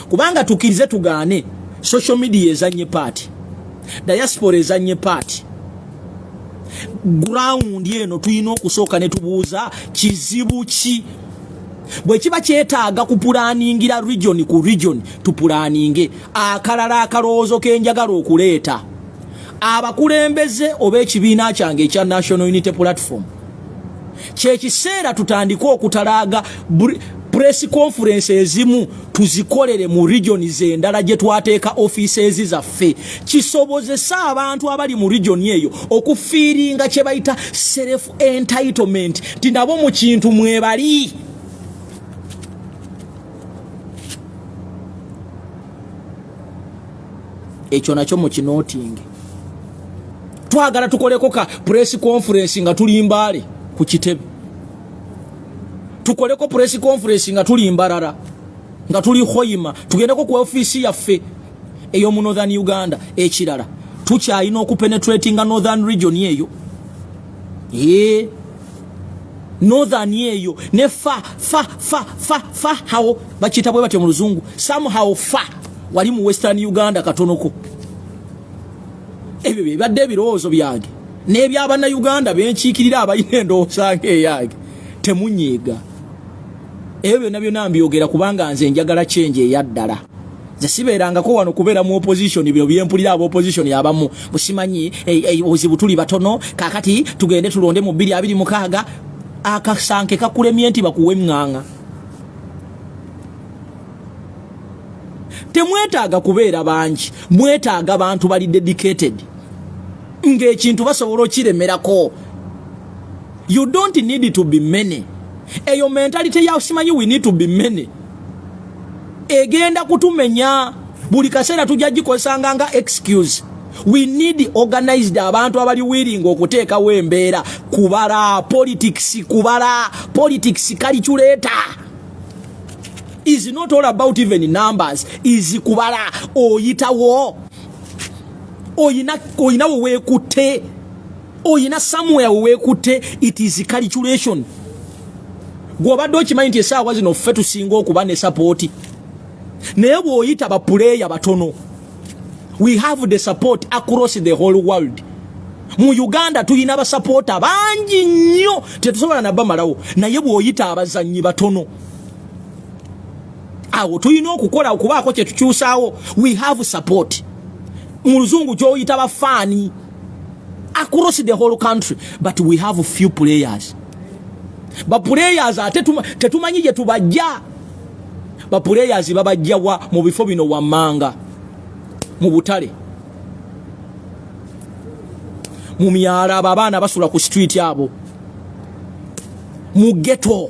kubanga tukkirize tugaane, social media ezanye part, diaspora ezanye part. Ground eno tulina okusooka ne tubuuza kizibu ki. Bwe kiba kyetaaga kupulaningira region ku region, tupulaninge. Akalala akalowoozo kenjagala okuleeta, abakulembeze oba ekibiina kyange ekya National Unity Platform, kyekiseera tutandike okutalaaga. Press conference ezimu tuzikolere mu regions endala gye twateeka offices zaffe, kisobozesa abantu abali mu region eyo okufiiringa kye bayita self entitlement, nti nabo mu kintu mwebali. Ekyo nakyo mukinotinge. Twagala tukoleko ka press conference nga tuli Mbaale ku kitebe, tukoleko press conference nga tuli Mbarara, nga tuli Hoima, tugendeko ku ofiisi yaffe ey'omu Northern Uganda. Ekirala, tukyalina okupenetratinga northern region eyo, ee northern eyo ne fa fa fa fa fa hawo bakiyita bwe batyo mu Luzungu, somehow fa wali mu Western Uganda katonoko. Ebyo byebadde ebirowoozo byange n'ebyabannayuganda benkiikirira abalina endowooza ng'eyange. Temunyiiga, ebyo byonna byonna mbyogera kubanga nze njagala change eyaddala. Nze sibeerangako wano kubeera mu opposition. Bino byempulira aba opposition abamu busimanyi obuzibu tuli batono, kakati tugende tulonde mu 2026. Akasanke kakulemye nti bakuwe eŋŋaŋa. Temwetaaga kubeera bangi, mwetaaga bantu bali dedicated ng'ekintu basobola okiremerako. You don't need to be many. Eyo mentality ya simanyi we need to be many egenda kutumenya. Buli kaseera tujja gikozesanga nga excuse. We need organized abantu abali willing okuteekawo embeera. Kubala politics, kubala politics calculator is not all about even numbers, is kubala oyitawo, oyina oyina weweekutte, oyina somewhere weweekutte. It is calculation. Gw'obadde okimanyi nti esaawa zino ffe tusinga okuba ne support, naye bw'oyita ba player batono. We have the support across the whole world. Mu Uganda tulina basapoota bangi nnyo, tetusobola nabamalawo, naye bw'oyita abazannyi batono. Awo tulina okukola okubaako kye tukyusaawo. We have support, mu luzungu kyoyita bafaani, across the whole country, but we have few players. Ba players ate tetumanyi gye tubajja. Ba players babajja wa? Mu bifo bino wammanga, mu butale, mu myalo, abo abaana basula ku street, abo mu ghetto,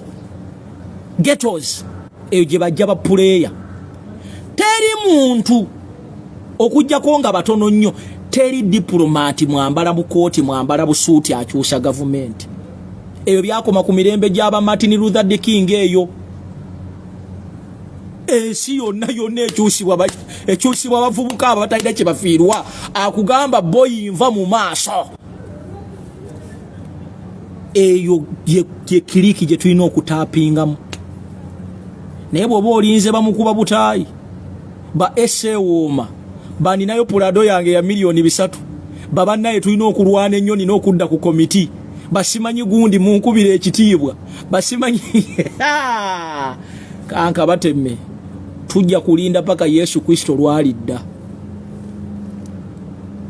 ghettos eyo gye bajja ba player. Teri muntu okugjako nga batono nnyo. Teri diplomat mwambala bukooti, mwambala busuuti akyusa gavumenti. Ebyo byakoma ku mirembe gy'aba Martin Luther the King. Eyo ensi yonna yonna ekyusibwa, ekyusibwa abavubuka abo batalina kye bafiirwa. Akugamba, "Boyi, nva mu maaso." Eyo ye clique gye tulina okutaapingamu. Naye bw'oba olinze bamukuba butaayi ba esewooma baninayo Prado yange ya miliyoni 3, babannaye tulina okulwana ennyo, nina okudda ku komiti, basimanyi gundi munkubira ekitiibwa, basimanyi kanka batemme, tujja kulinda paka Yesu Kristo lwalidda.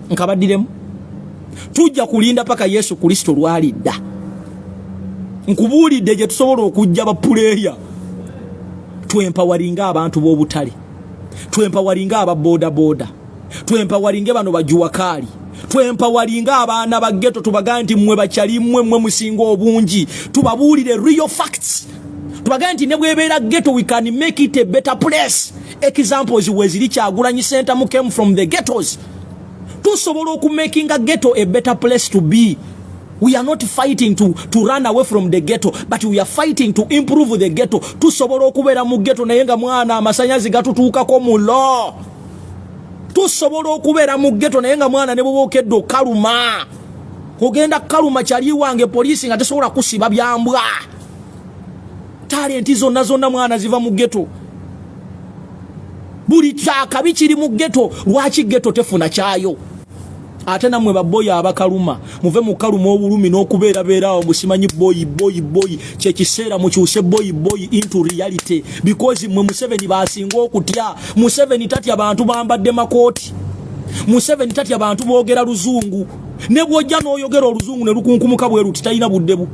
Nkabaddiremu, tujja kulinda paka Yesu Kristo lwalidda. Nkubuulidde gye tusobola okujja ba player. Twempawalinga abantu b'obutale, twempawalinga aba bodaboda, twempawalinge bano bajuwakaali, twempawalinga abaana ba ghetto. Tubagambe nti mmwe bakyali, mmwe mmwe musinga obungi. Tubabuulire real facts, tubagambe nti ne bwebeera ghetto, we can make it a better place. Examples weziri. Kyagulanyi Ssentamu came from the ghettos. Tusobola okumakinga ghetto a better place to be. We are not fighting to run away from the ghetto, but we are fighting to improve the ghetto. Tusobola okubeera mu ghetto naye nga mwana amasanyazi gatutuukako mulo. Tusobola okubeera mu ghetto naye nga mwana ne bw'oba okedde okaluma, ogenda kaluma kyali wange, poliisi nga tesobola kusiba byambwa. Talent zonna zonna mwana ziva mu ghetto. Buli kyakabi kiri mu ghetto. Lwaki ghetto tefuna kyayo? Ate nammwe baboyi abakaluma, muve mu kaluma obulumi n'okubeerabeeraawo musimanyi boyi boyi boyi. Kyekiseera mukyuse boyi boyi into reality, because mmwe Museveni basinga okutya. Museveni tatya bantu bambadde makooti. Museveni tatya bantu boogera luzungu. Ne bw'ojja n'oyogera oluzungu ne lukunkumuka bwe luti, talina buddebu.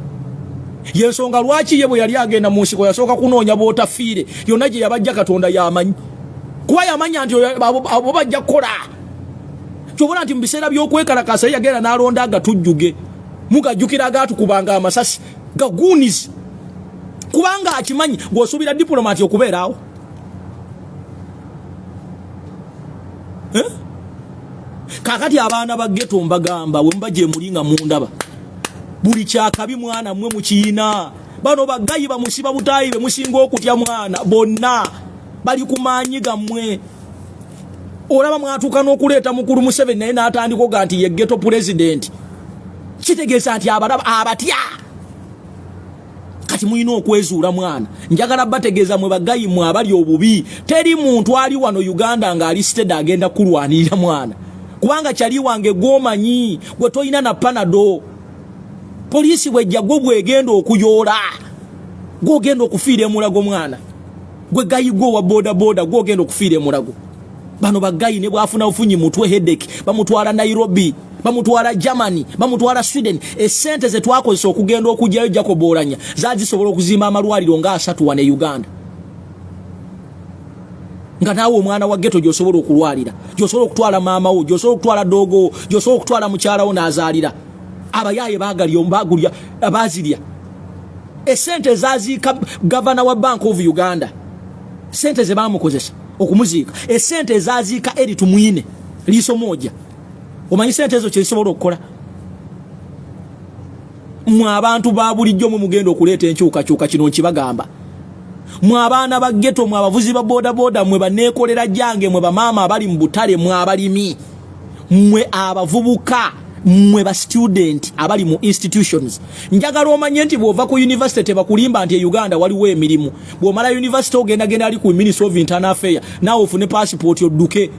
Yensonga lwaki ye bwe yali agenda mu nsiko yasooka kunoonya bootafiire. Yonna gye yabajja Katonda yamanyi, kuba yamanya nti abo bajja kukola. Kyobola nti mu biseera by'okwekalakasa ye yagenda n'alonda agatujjuge, mugajjukira agatukubanga amasasi gagunis, kubanga akimanyi. Gw'osuubira diplomat okubeeraawo, eh? Kakati abaana ba ghetto mbagamba, we muba gye muli nga mundaba, buli kyakabi mwana mmwe mukiyina. Bano bagayi bamusiba butaayi be musinga okutya mwana, bonna bali ku maanyi gammwe. Olaba mwatuuka n'okuleeta mukulu Museveni, naye n'atandika oga nti ye ghetto president. Kitegeeza nti abalaba abatya. Kati mulina okwezuula mwana. Njagala bategeeza mwe bagayi mwe abali obubi, teri muntu ali wano Uganda ng'ali steady agenda kulwanirira mwana, kubanga kyali wange gwomanyi gwe tolina na Panado. Poliisi bwejja gwe bwegenda okuyoola, gwogenda okufiira emulago mwana. Gwe gayi gwe owa bodaboda, gwogenda okufiira emulago. Bano bagayi ne bwafuna bufunyi mutwe, headache, bamutwala Nairobi, bamutwala Germany, bamutwala Sweden. Esente zetwakozesa okugenda okugyayo Jacob Oulanyah zazisobola okuzimba amalwaliro nga 30 wane Uganda, nga naawe omwana wa ghetto gyosobola okulwalira, gyosobola okutwala maama wo, gyosobola okutwala doogo wo, gyosobola okutwala mukyala wo n'azaalira. Abayaaye baagalya bagulya baazirya. Esente ezaziika gavana wa Bank of Uganda, sente ze bamukozesa okumuziika, esente ezaziika Eri Tumwine Liiso Moja. Omanyi sente ezo kyezisobola okukola? Mwe abantu ba bulijjo mwe mugenda okuleeta enkyukakyuka, kino nkibagamba. Mwe abaana ba ghetto, mwe abavuzi ba bodaboda, mwe baneekolera gyange, mwe bamaama abali mu butale, mwe abalimi, mwe abavubuka, mwe ba student abali mu institutions, njagala omanye nti bw'ova ku university tebakulimba nti e Uganda waliwo emirimu. Bw'omala university ogenda genda ali ku Ministry of Internal Affairs, naawe ofune passport odduke.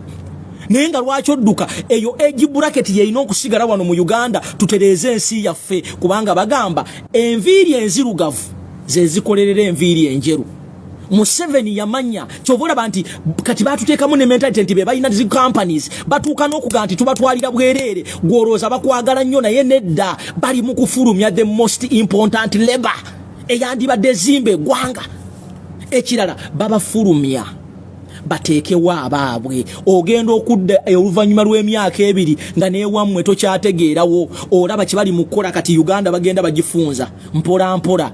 Naye nga lwaki odduka? Eyo age bracket yeyina okusigala wano mu Uganda, tutereeze ensi yaffe, kubanga bagamba enviiri enzirugavu ze zikolerera enviiri enjeru. Museveni yamanya. Kyova olaba nti kati batuteekamu ne mentality nti be balina zi companies, batuuka n'okugamba nti tubatwalira bwereere. Gwolowooza bakwagala nnyo, naye nedda, bali mu kufulumya the most important labor eyandibadde ezimba eggwanga. Ekirala, babafulumya bateekewo abaabwe. Ogenda okudda oluvannyuma lw'emyaka 2 nga neewammwe tokyategeerawo. Olaba kye bali mu kukola kati. Uganda bagenda bagifunza mpola mpola.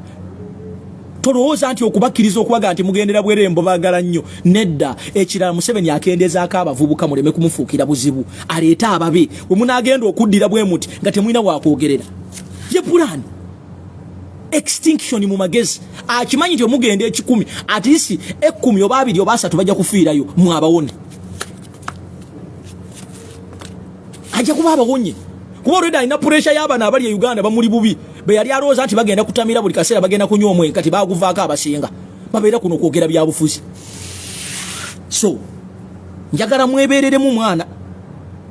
Tolowooza nti okubakkiriza okubaga nti mugendera bwerere mbo baagala nnyo, nedda. Ekirala, Museveni akendezaako abavubuka muleme kumufuukira buzibu, aleete ababe. Bwe munaagenda okuddira bwe muti nga temulina wakwogerera, ye pulaani extinction mu magezi. Akimanyi nti omugenda 100, at least 10 oba 20 oba 30 bajja kufiirayo, mwabawone. Ajja kuba abawonye, kuba olwedda alina pressure y'abano abali e Uganda bamuli bubi, be yali alowooza nti bagenda kutamira buli kaseera, bagenda kunywa omwenge. Kati baguvaako, abasinga babeera kuno okwogera byabufuzi. So njagala mwebereremu mwana.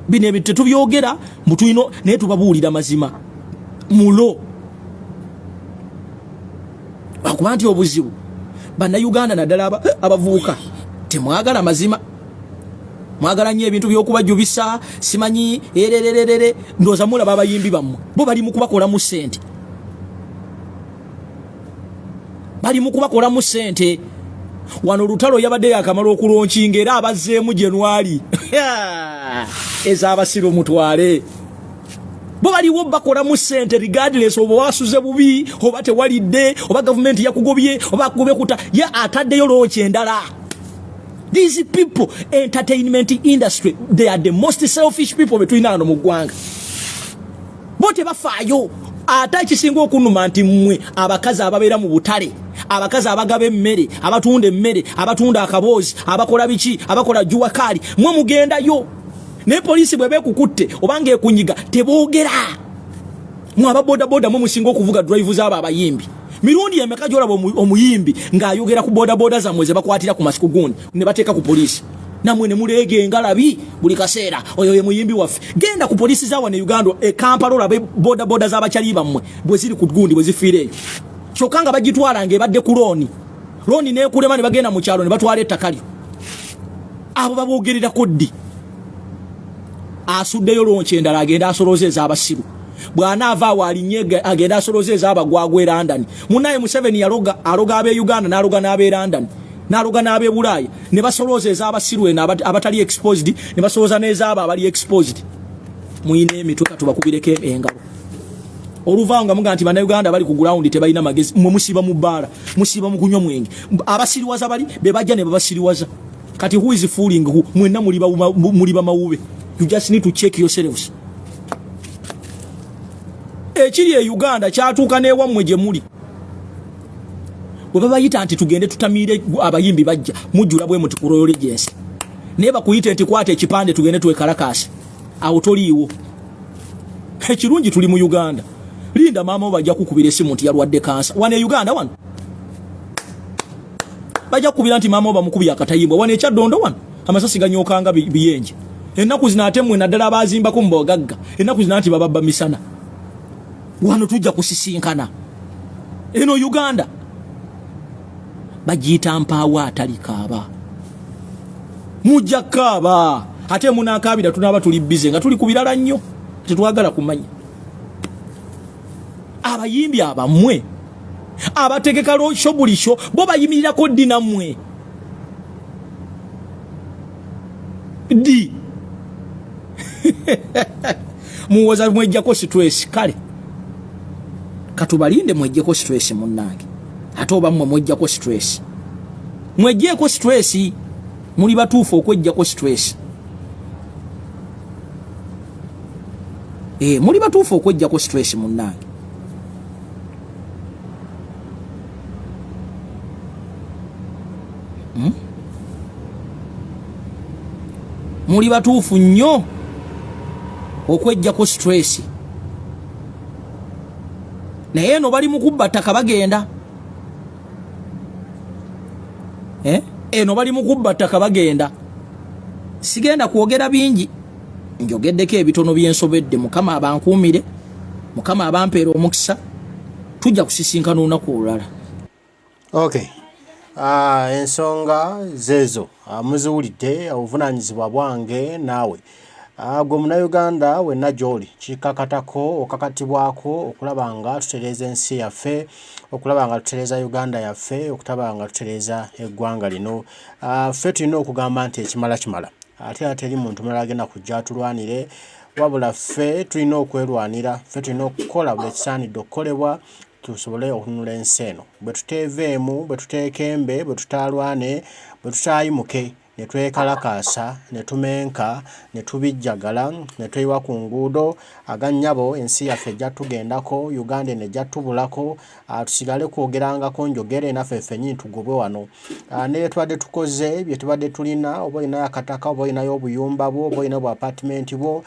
Bino ebintu tetubyogera mbutulino, naye tubabuulira mazima mulo, akuba nti obuzibu Bannayuganda naddala abavubuka temwagala mazima, mwagala nnyo ebintu by'okubajubisa, simanyi erererere. Ndowooza mulaba abayimbi bammwe bo bali mu kubakolamu ssente, bali mu kubakolamu ssente. Wano Lutalo yabadde yakamala okulonkinga, era abazzeemu January ez'abasiru mutwale. Bo baliwo bakolamu ssente regardless oba wasuze bubi oba tewalidde oba gavumenti yakugobye oba akugobye kuta ye ataddeyo launch endala. These people, entertainment industry, they are the most selfish people betulina wano mu ggwanga. Bo tebafaayo. Ate ekisinga okunuma nti mmwe abakazi ababeera mu butale, abakazi abagaba emmere, abatunda emmere, abatunda akaboozi, abakola biki, abakola juwa kaali, mwe mugendayo, naye poliisi bweba ekukutte oba ngaekunyiga teboogera. Mwe ababodaboda mwe musinga okuvuga drive z'abo abayimbi. Mirundi emeka gyolaba omuyimbi ng'ayogera ku bodaboda zammwe ze bakwatira ku masiku gundi ne bateeka ku poliisi, namwe ne muleega engalabi buli kaseera? Oyo ye muyimbi waffe. Genda ku poliisi za wano e Uganda, e Kampala, olabe bodaboda z'abakyali bammwe bwe ziri ku gundi, bwe zifiira eyo, kyokka nga bagitwala ng'ebadde ku looni, looni neekulema ne bagenda mu kyalo ne batwala ettaka lyo. Abo baboogererako ddi? Asuddeyo launch endala, agenda asolooza ez'abasiru. Bw'anaava awo alinnye agenda asolooza ez'abagwagwa e London. Munnaye Museveni yaloga, aloga ab'e Uganda, n'aloga n'ab'e London, n'aloga n'ab'e Bulaaya, ne basolooza ez'abasiru eno abatali exposed, ne basolooza n'ezaabo abali exposed. Muyina emitwe, katubakubireko engalo. Oluvaawo nga mugaa nti Bannayuganda bali ku ground tebalina magezi. Mwe musiiba mu bbaala, musiiba mu kunywa mwenge. Abasiriwaza bali be bajja ne babasiriwaza. Kati who is fooling who? Mwenna muli bamawube. You just need to check yourselves. Ekiri e Uganda kyatuuka n'ewammwe gye muli. Bwe babayita nti tugende tutamiire abayimbi, bajja mujjula bwe muti ku Royal Regency, naye bakuyite nti kwata ekipande tugende twekalakaase, awo toliiwo. Ekirungi tuli mu Uganda. Linda maama wo, bajja kukubira esimu nti yalwadde kansa. Wano e Uganda wano bajja kukubira nti maama wo bamukubye akatayimbwa. Wano ekyaddondo wano amasasi ganyokanga biyenje ennaku zino. Ate mmwe naddala abazimbako mu bwagagga, ennaku zino nti bababba misana. Wano tujja kusisinkana. Eno Uganda bagiyita mpaawo atalikaaba. Mujja kaaba, ate munakaabira tunaaba tuli busy nga tuli ku birala nnyo, tetwagala kumanya. Abayimbi abammwe abategeka show, buli show bo bayimirirako ddi? Nammwe ddi muwoza mwejjako stress? Kale katubalinde mwejjeko stress munnange. Ate oba mmwe mwejjako stress, mwejjeeko stress, muli batuufu okwejjako stress. Muli batuufu okwejjako stress munnange. Muli batuufu nnyo okwejjako stress, naye eno bali mu kubba ttaka bagenda, eh? Eno bali mu kubba ttaka bagenda. Sigenda kwogera bingi, njogeddeko ebitono byensobedde. Mukama abankuumire, Mukama abampeera omukisa, tujja kusisinkana olunaku olulala. Okay. Ensonga zeezo muziwulidde. Obuvunaanyizibwa bwange naawe, gwe Munnayuganda wenna gy'oli, kikakatako, okakatibwako okulaba nga tutereeza ensi yaffe, okulaba nga tutereeza Uganda yaffe, okulaba nga tutereeza eggwanga lino. Ffe tulina okugamba nti ekimala kimala, ate era teri muntu mulala agenda kujja atulwanire, wabula ffe tulina okwerwanira. Ffe tulina okukola buli ekisaanidde okukolebwa tusobole okununula ensi eno. Bwe tuteeveemu, bwe tuteekembe, bwe tutaalwane, bwe tutaayimuke ne twekalakaasa, ne tumenka, ne tubijjagala, ne tweyiwa ku nguudo, aga nnyabo, ensi yaffe ejja tugendako, Uganda eno ejja tubulako, tusigale kwogerangako njogere naffe ffennyini tugobwe wano. Ne bye tubadde tukoze, bye tubadde tulina, oba olinayo akataka, oba olinayo obuyumba bwo, oba olinayo bu apartment bwo,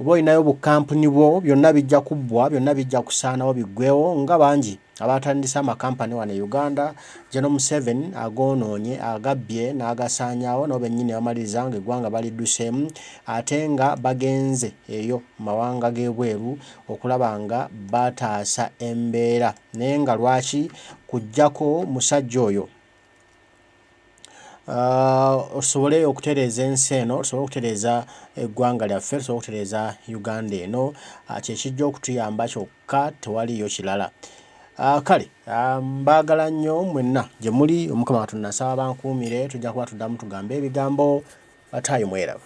oba olinayo bukampuni bwo, byonna bijja kubbwa, byonna bijja kusaanawo biggwewo, nga bangi abatandise amakampani wano e Uganda, General Museveni agoonoonye, agabbye n'agasaanyaawo, nabo bennyini bamaliriza ng'eggwanga balidduseemu, ate nga bagenze eyo mu mawanga g'ebweru okulaba nga bataasa embeera. Naye nga lwaki kuggyako musajja oyo? Osobole okutereeza ensi eno, osobole okutereeza eggwanga lyaffe, tusobole okutereeza Uganda eno, kye kijja okutuyamba kyokka, tewaliiyo kirala. Kale mbaagala nnyo mwenna gye muli. Omukama Katonda nsaba bankuumire, tujja kuba tuddamu tugambe ebigambo. Bataayi mweraba.